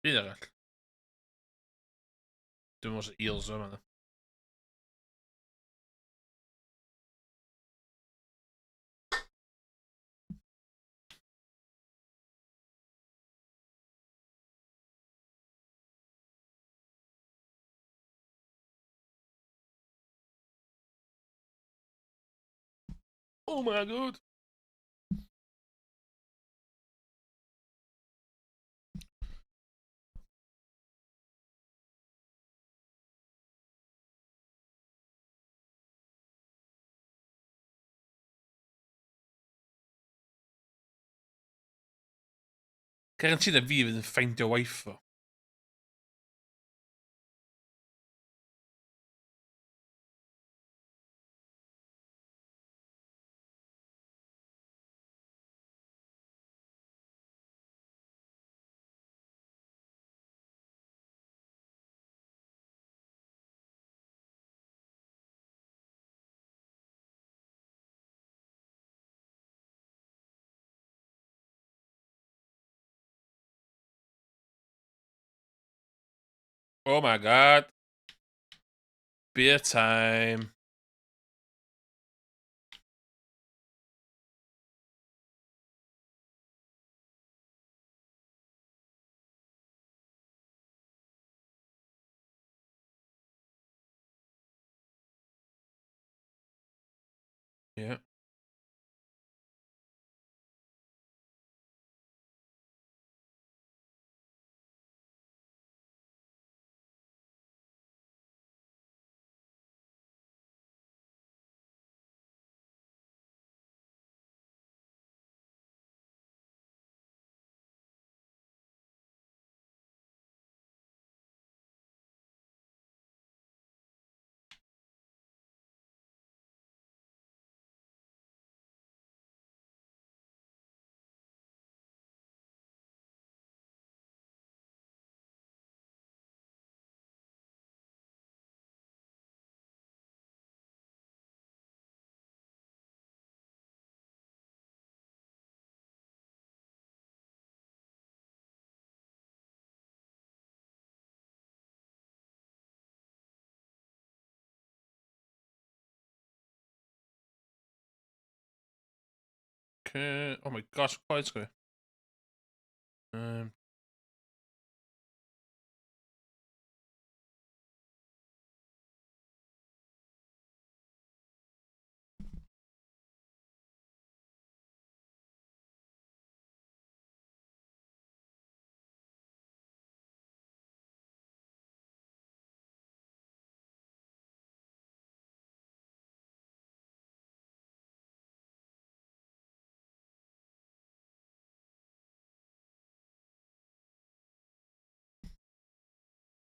Un arall. Dwi'n meddwl eels yma. Oh my god! Guaranteed na fi fydd yn ffeindio wife fo. Oh my god. Beer time. Yeah. Okay. Oh my gosh, quite square.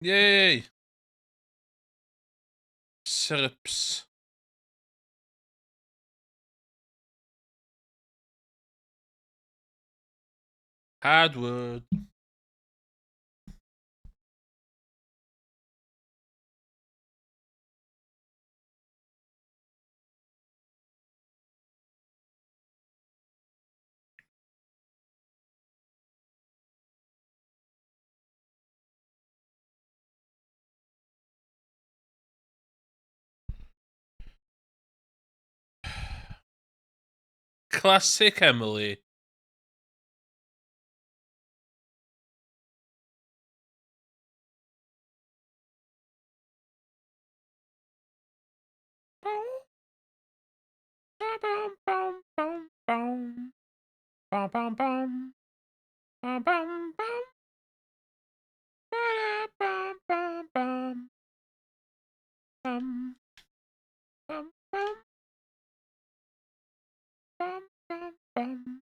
Yay! Syrups. Hardwood. Classic Emily. Bum, bum, bum. Bum, bum, bum. Ba-da-bam, bam, bam. Bam. Bam, bam. Bam, bam, bam.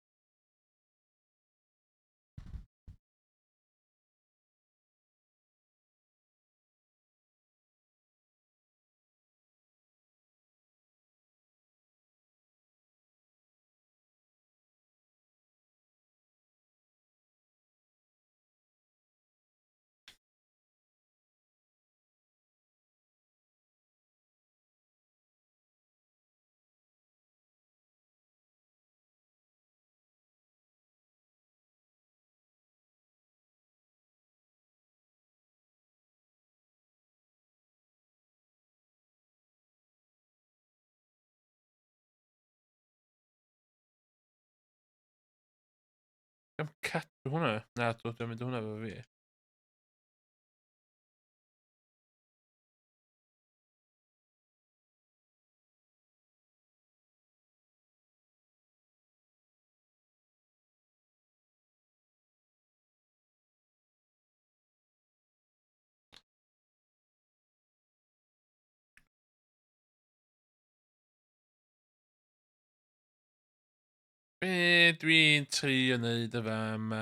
Dwi'n cadw hwnna. Na, dwi'n mynd hwnna efo fi. Be dwi'n trio wneud y fama?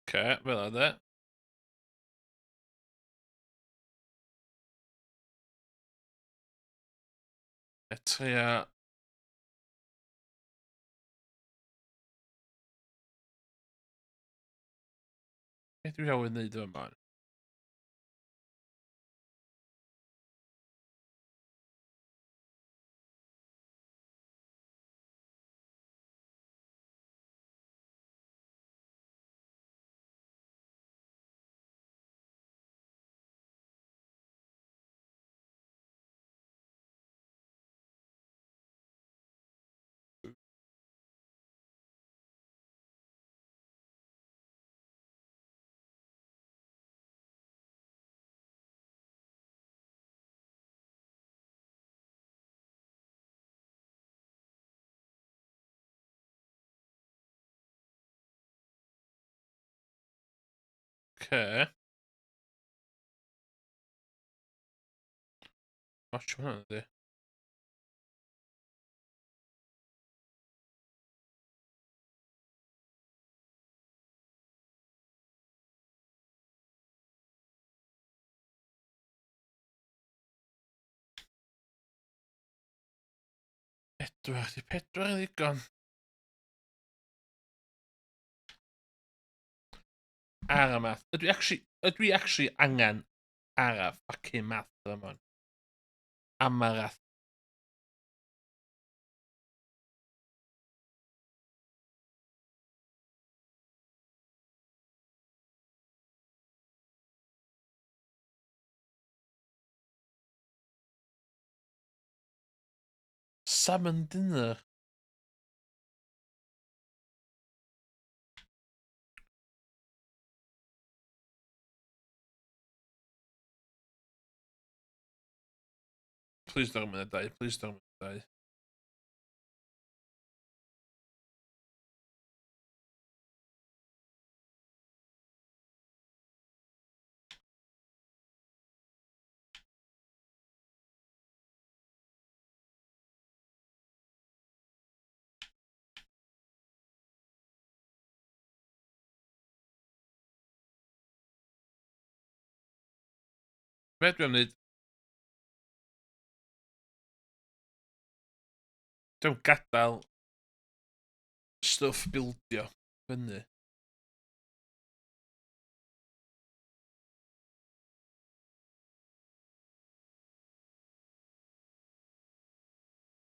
Oce, fel yna de. E trio... Be dwi awydd wneud yma? Oce. Watch hwnna ydi. Edward, di pedwar yn ddigon. Ara math. Ydw i actually, ydw i actually angen ara fucking math yma. Amarath. Salmon dinner. Please don't mynd dau. Please don't mynd dau. Be dwi'n wneud? Dwi'n gadael stwff bildio fyny.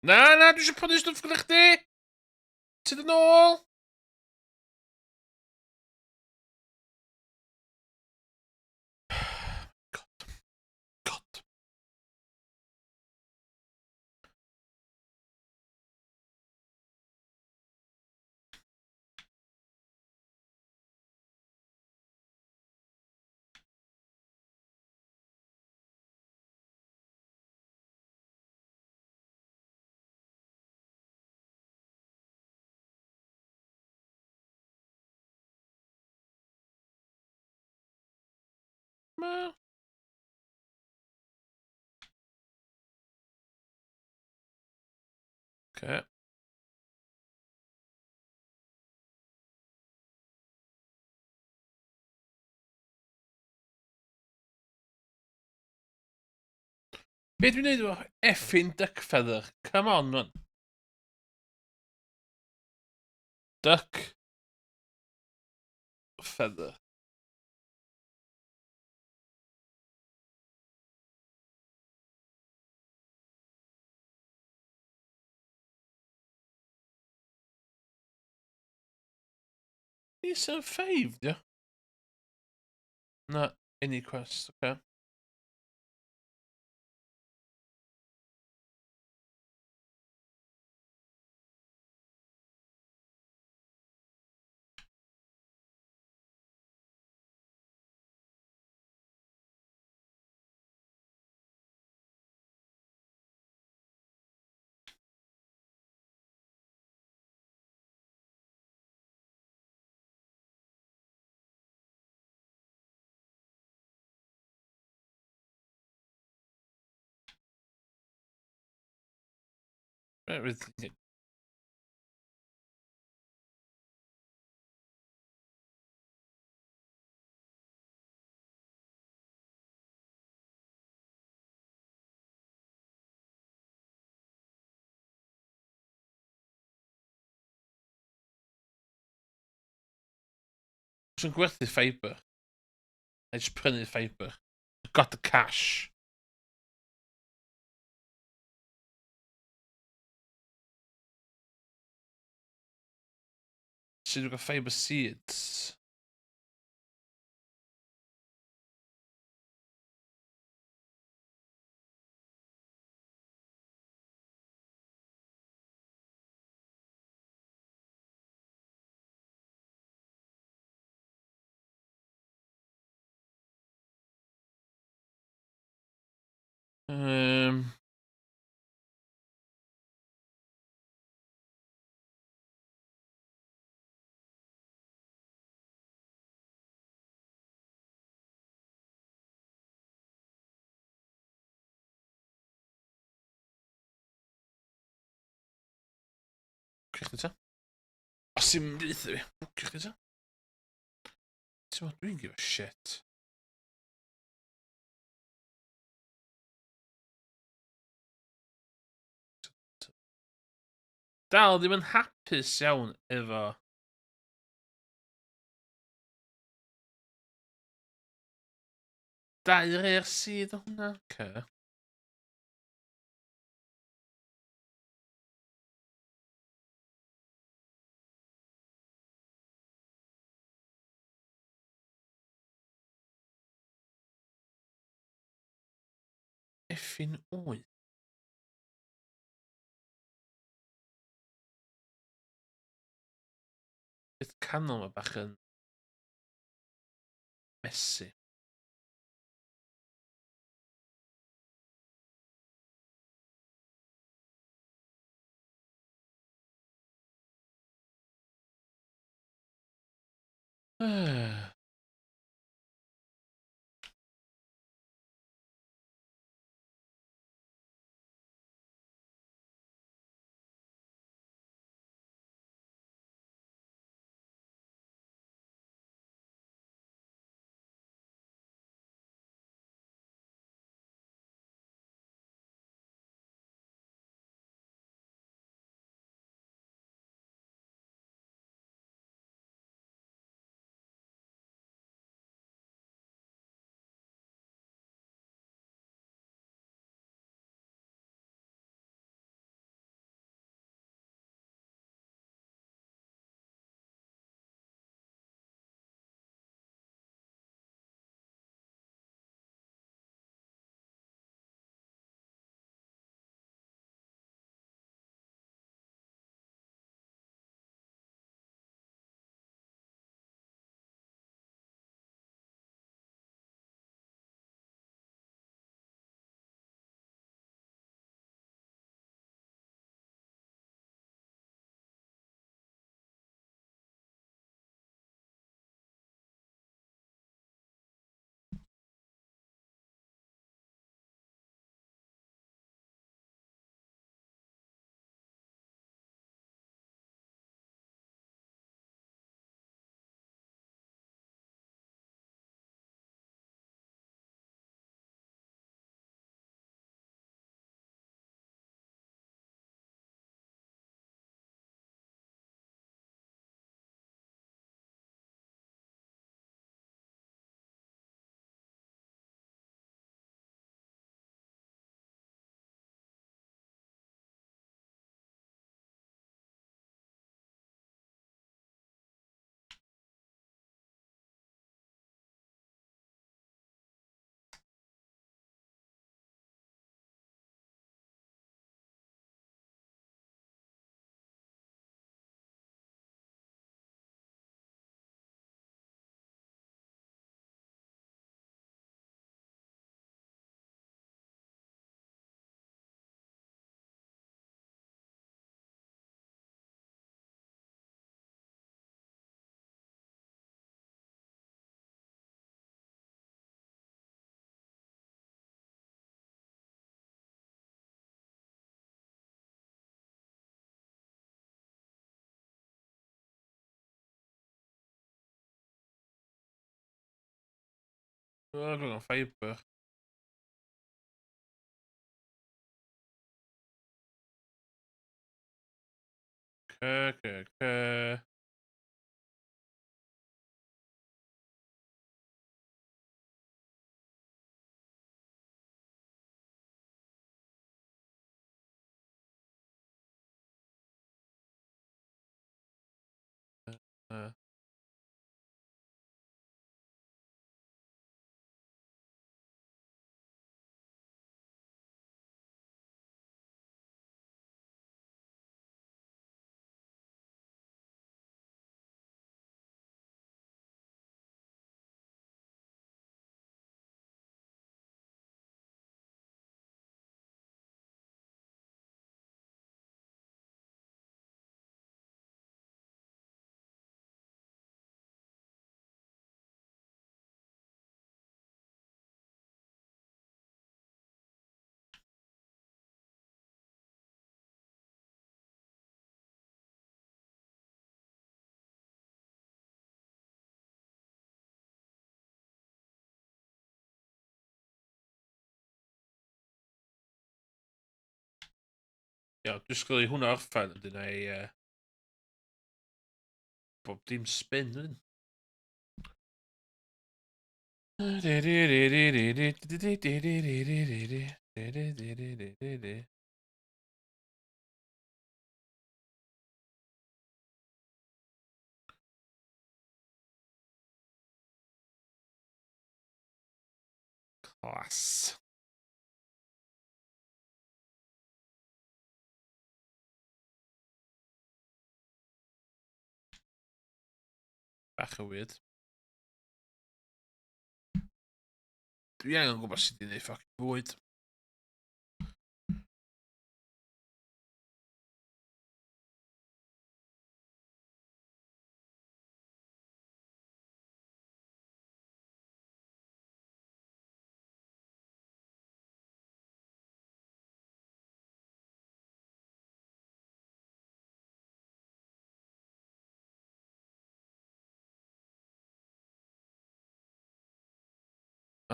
Na, na, dwi eisiau prynu stwff gyda chdi! Tyd yn ôl! God. God. Ma. Okay. Be dwi'n neud efo effing duck feather? Come on, man. Duck feather. 875, dio? Na, any quest, okay. Everything. Sy'n gwerthu fibre. Na i jyst prynu fibre. I've got the cash. Sut dwi'n cael fibre seeds? Bwcio chdi ta? Os ti'n mynd i ddeutha fi, bwcio chdi ta? Ti'n meddwl, dwi'n give a shit. Dal ddim yn hapus iawn efo dau rare seed o hwnna. Okay. Effin wyth. Beth canol ma bach yn messy. O, dwi'n angen fibre. Ce, ce, ce. Iawn, disgwyl i hwnna orffen, wedyn na i bob dim spin wedyn. Class. Bach yn weird. Dwi angen gwybod sut i wneud fucking bwyd.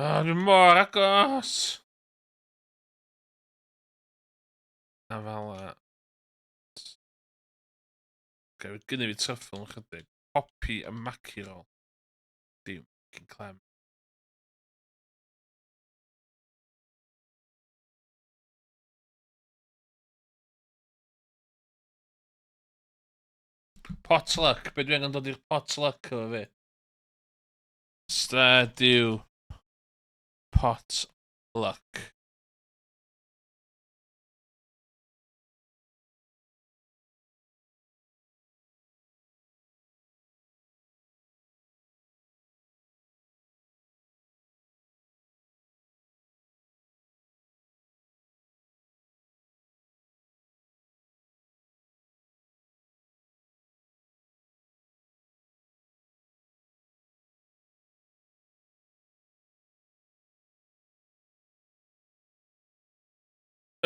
Ah, dwi mor agos! A fel a... Okay, gynnu fi truffle yn chydig. Poppy a mackerel. Dim fucking clem. Potluck. Be dwi angen dod i'r potluck efo fi? Stadew. Potluck.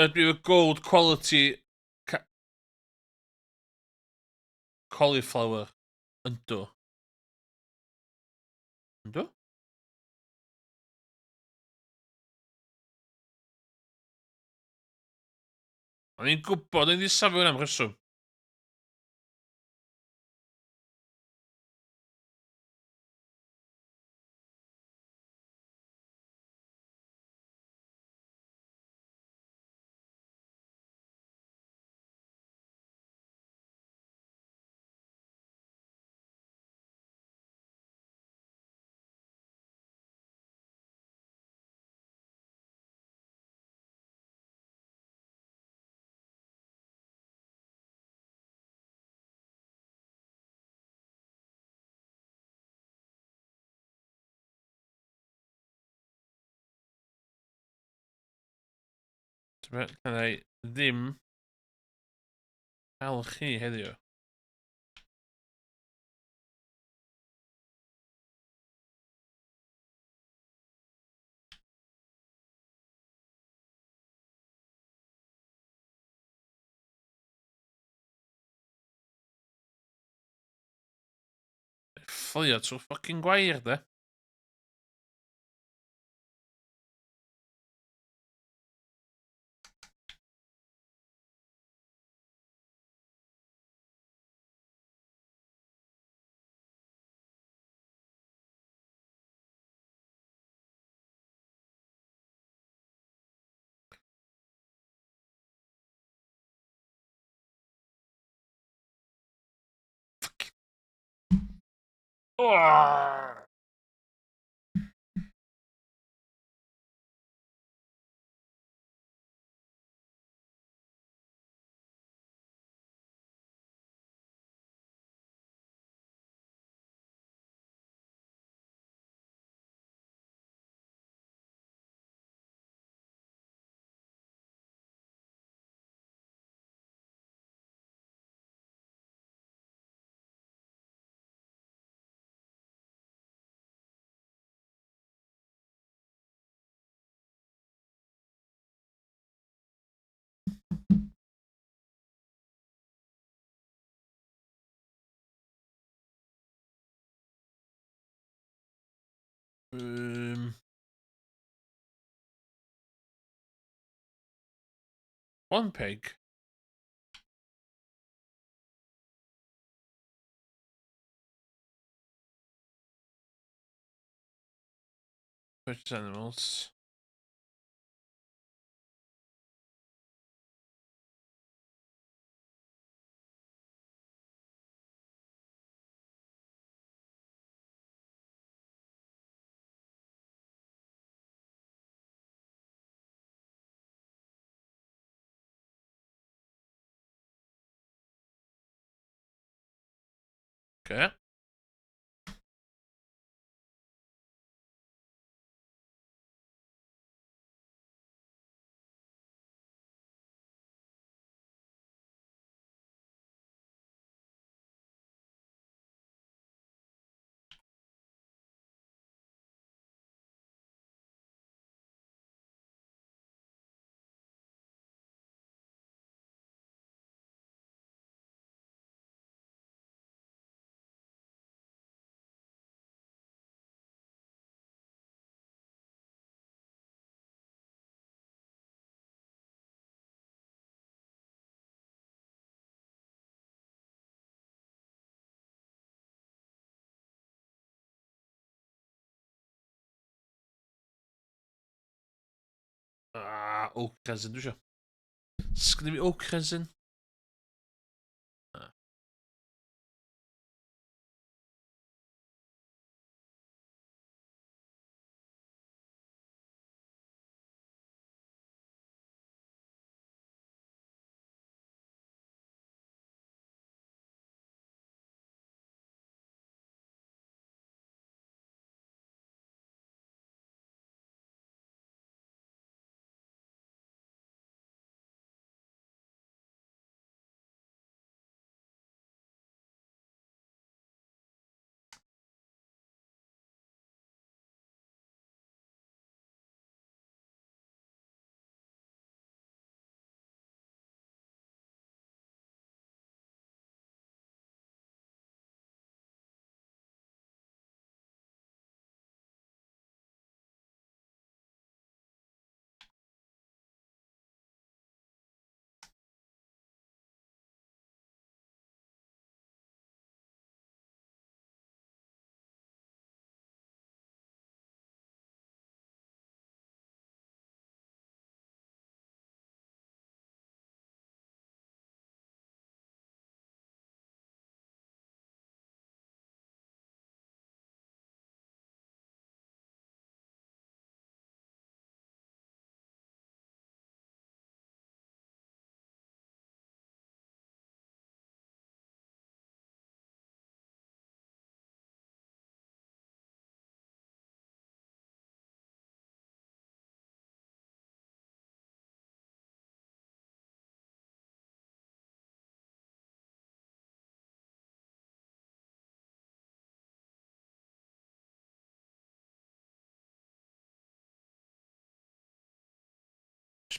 Dwi efo gold quality cauliflower. Yndw. Yndw? O'n i'n gwybod o'n i wedi safio hwnna am rheswm. Alla i ddim cael chi heddiw. Fflio trwy fucking gwair, de. Oh! One pig. Purchase animals. Okay. Ah, oak resin, dwi eisiau. Sgynny fi oak resin?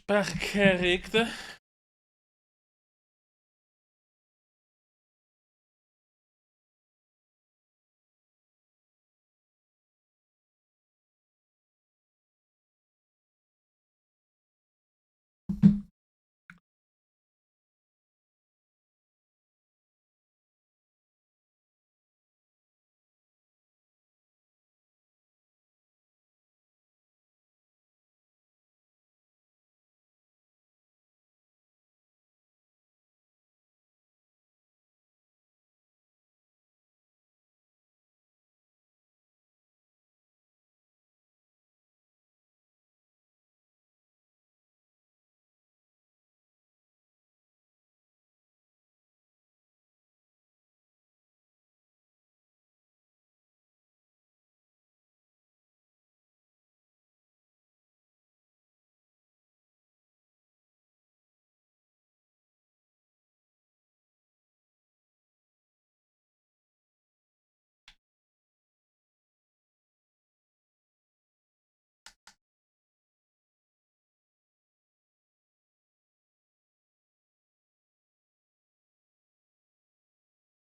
Bach cerrig, de.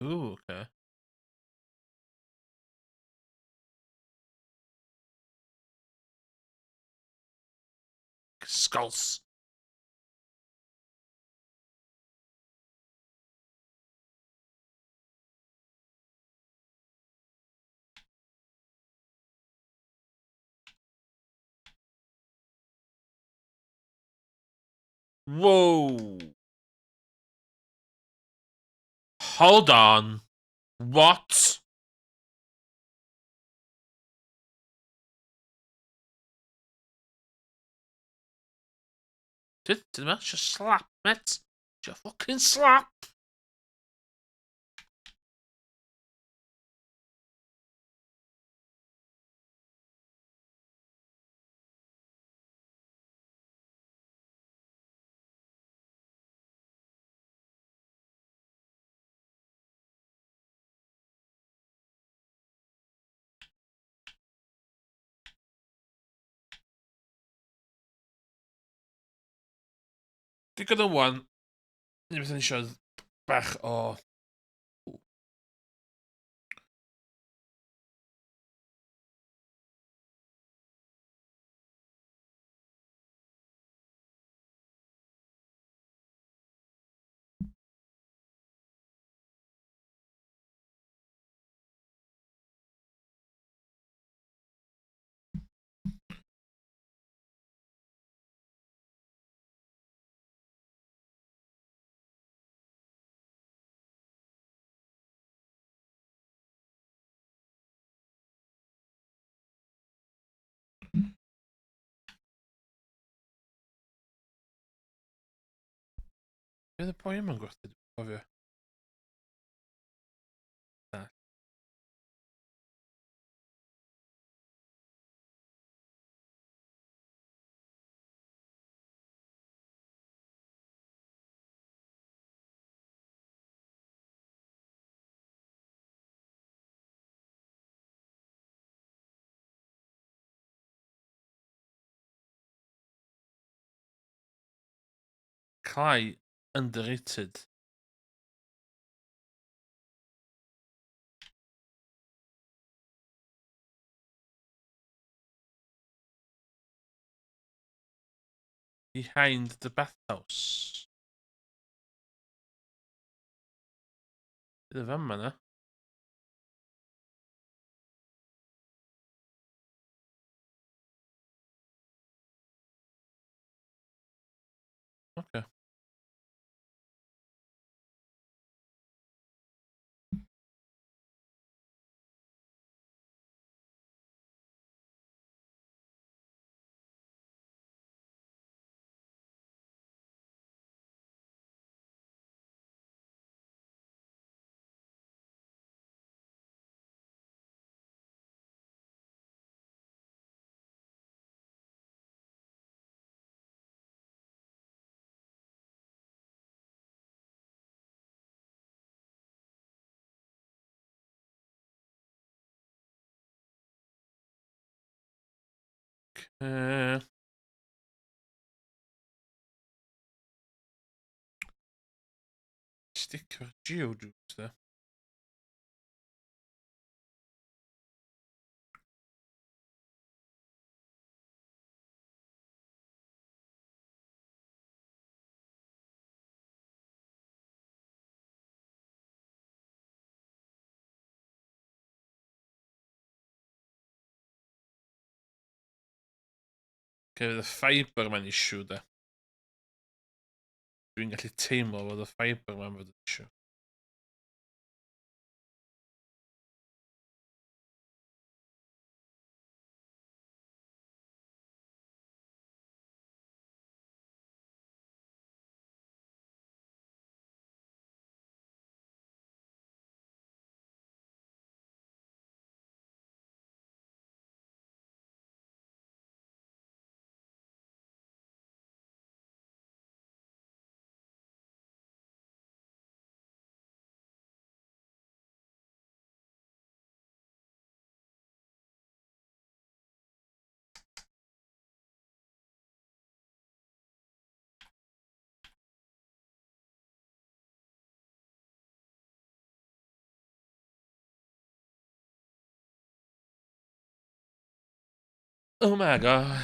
Ooh, okay. Skulls. Whoa. Hold on. What? Did yma? Just slap, mate. Just fucking slap. Digon o wan. Un beth o'n eisiau bach o. Be oedd y boi yma'n gwerthu? Dwi'n cofio. Na. Clai underrated. Behind the bathhouse. Bydd y fama na. Okay. Stick with Geodudes there. Okay, fydd y fibre ma'n issue da. Dwi'n gallu teimlo fod y fibre ma'n fod yn issue. Oh my God.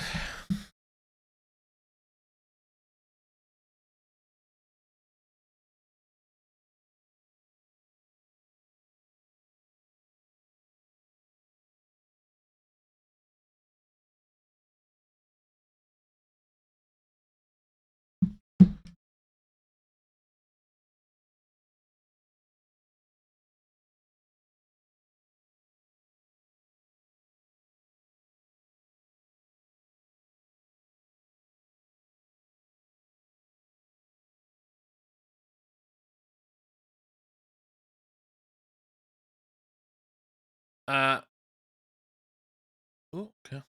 O, okay.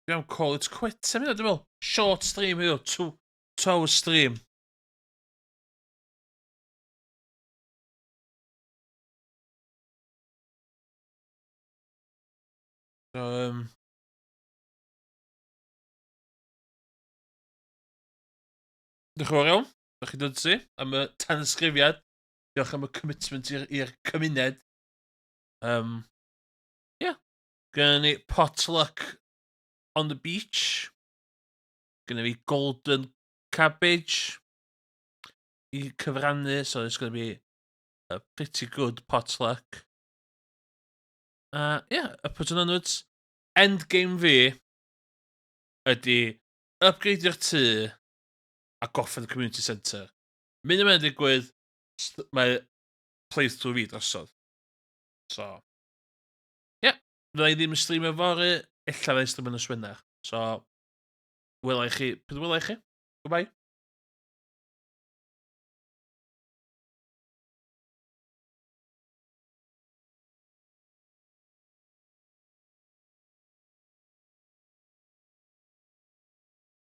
Dwi am call it quits am hynna, dwi'n meddwl. Short stream heddiw, 2 hour stream. So, diolch yn fawr iawn. Diolch i Dudsi am y tanysgrifiad. Diolch am y commitment i'r cymuned. Yeah. Gynna ni potluck on the beach. Gynna fi golden cabbage i cyfrannu, so it's going to be a pretty good potluck. Yeah, upwards and onwards. Endgame fi ydy upgradeio'r tŷ a gorffen y community centre. Mynd yma'n digwydd, mae playthrough fi drosodd. So, yeah, fydda i ddim yn streamio fory, ella fydda i'n streamio nos Wener. So, wela i chi, pryd wela i chi? Goodbye.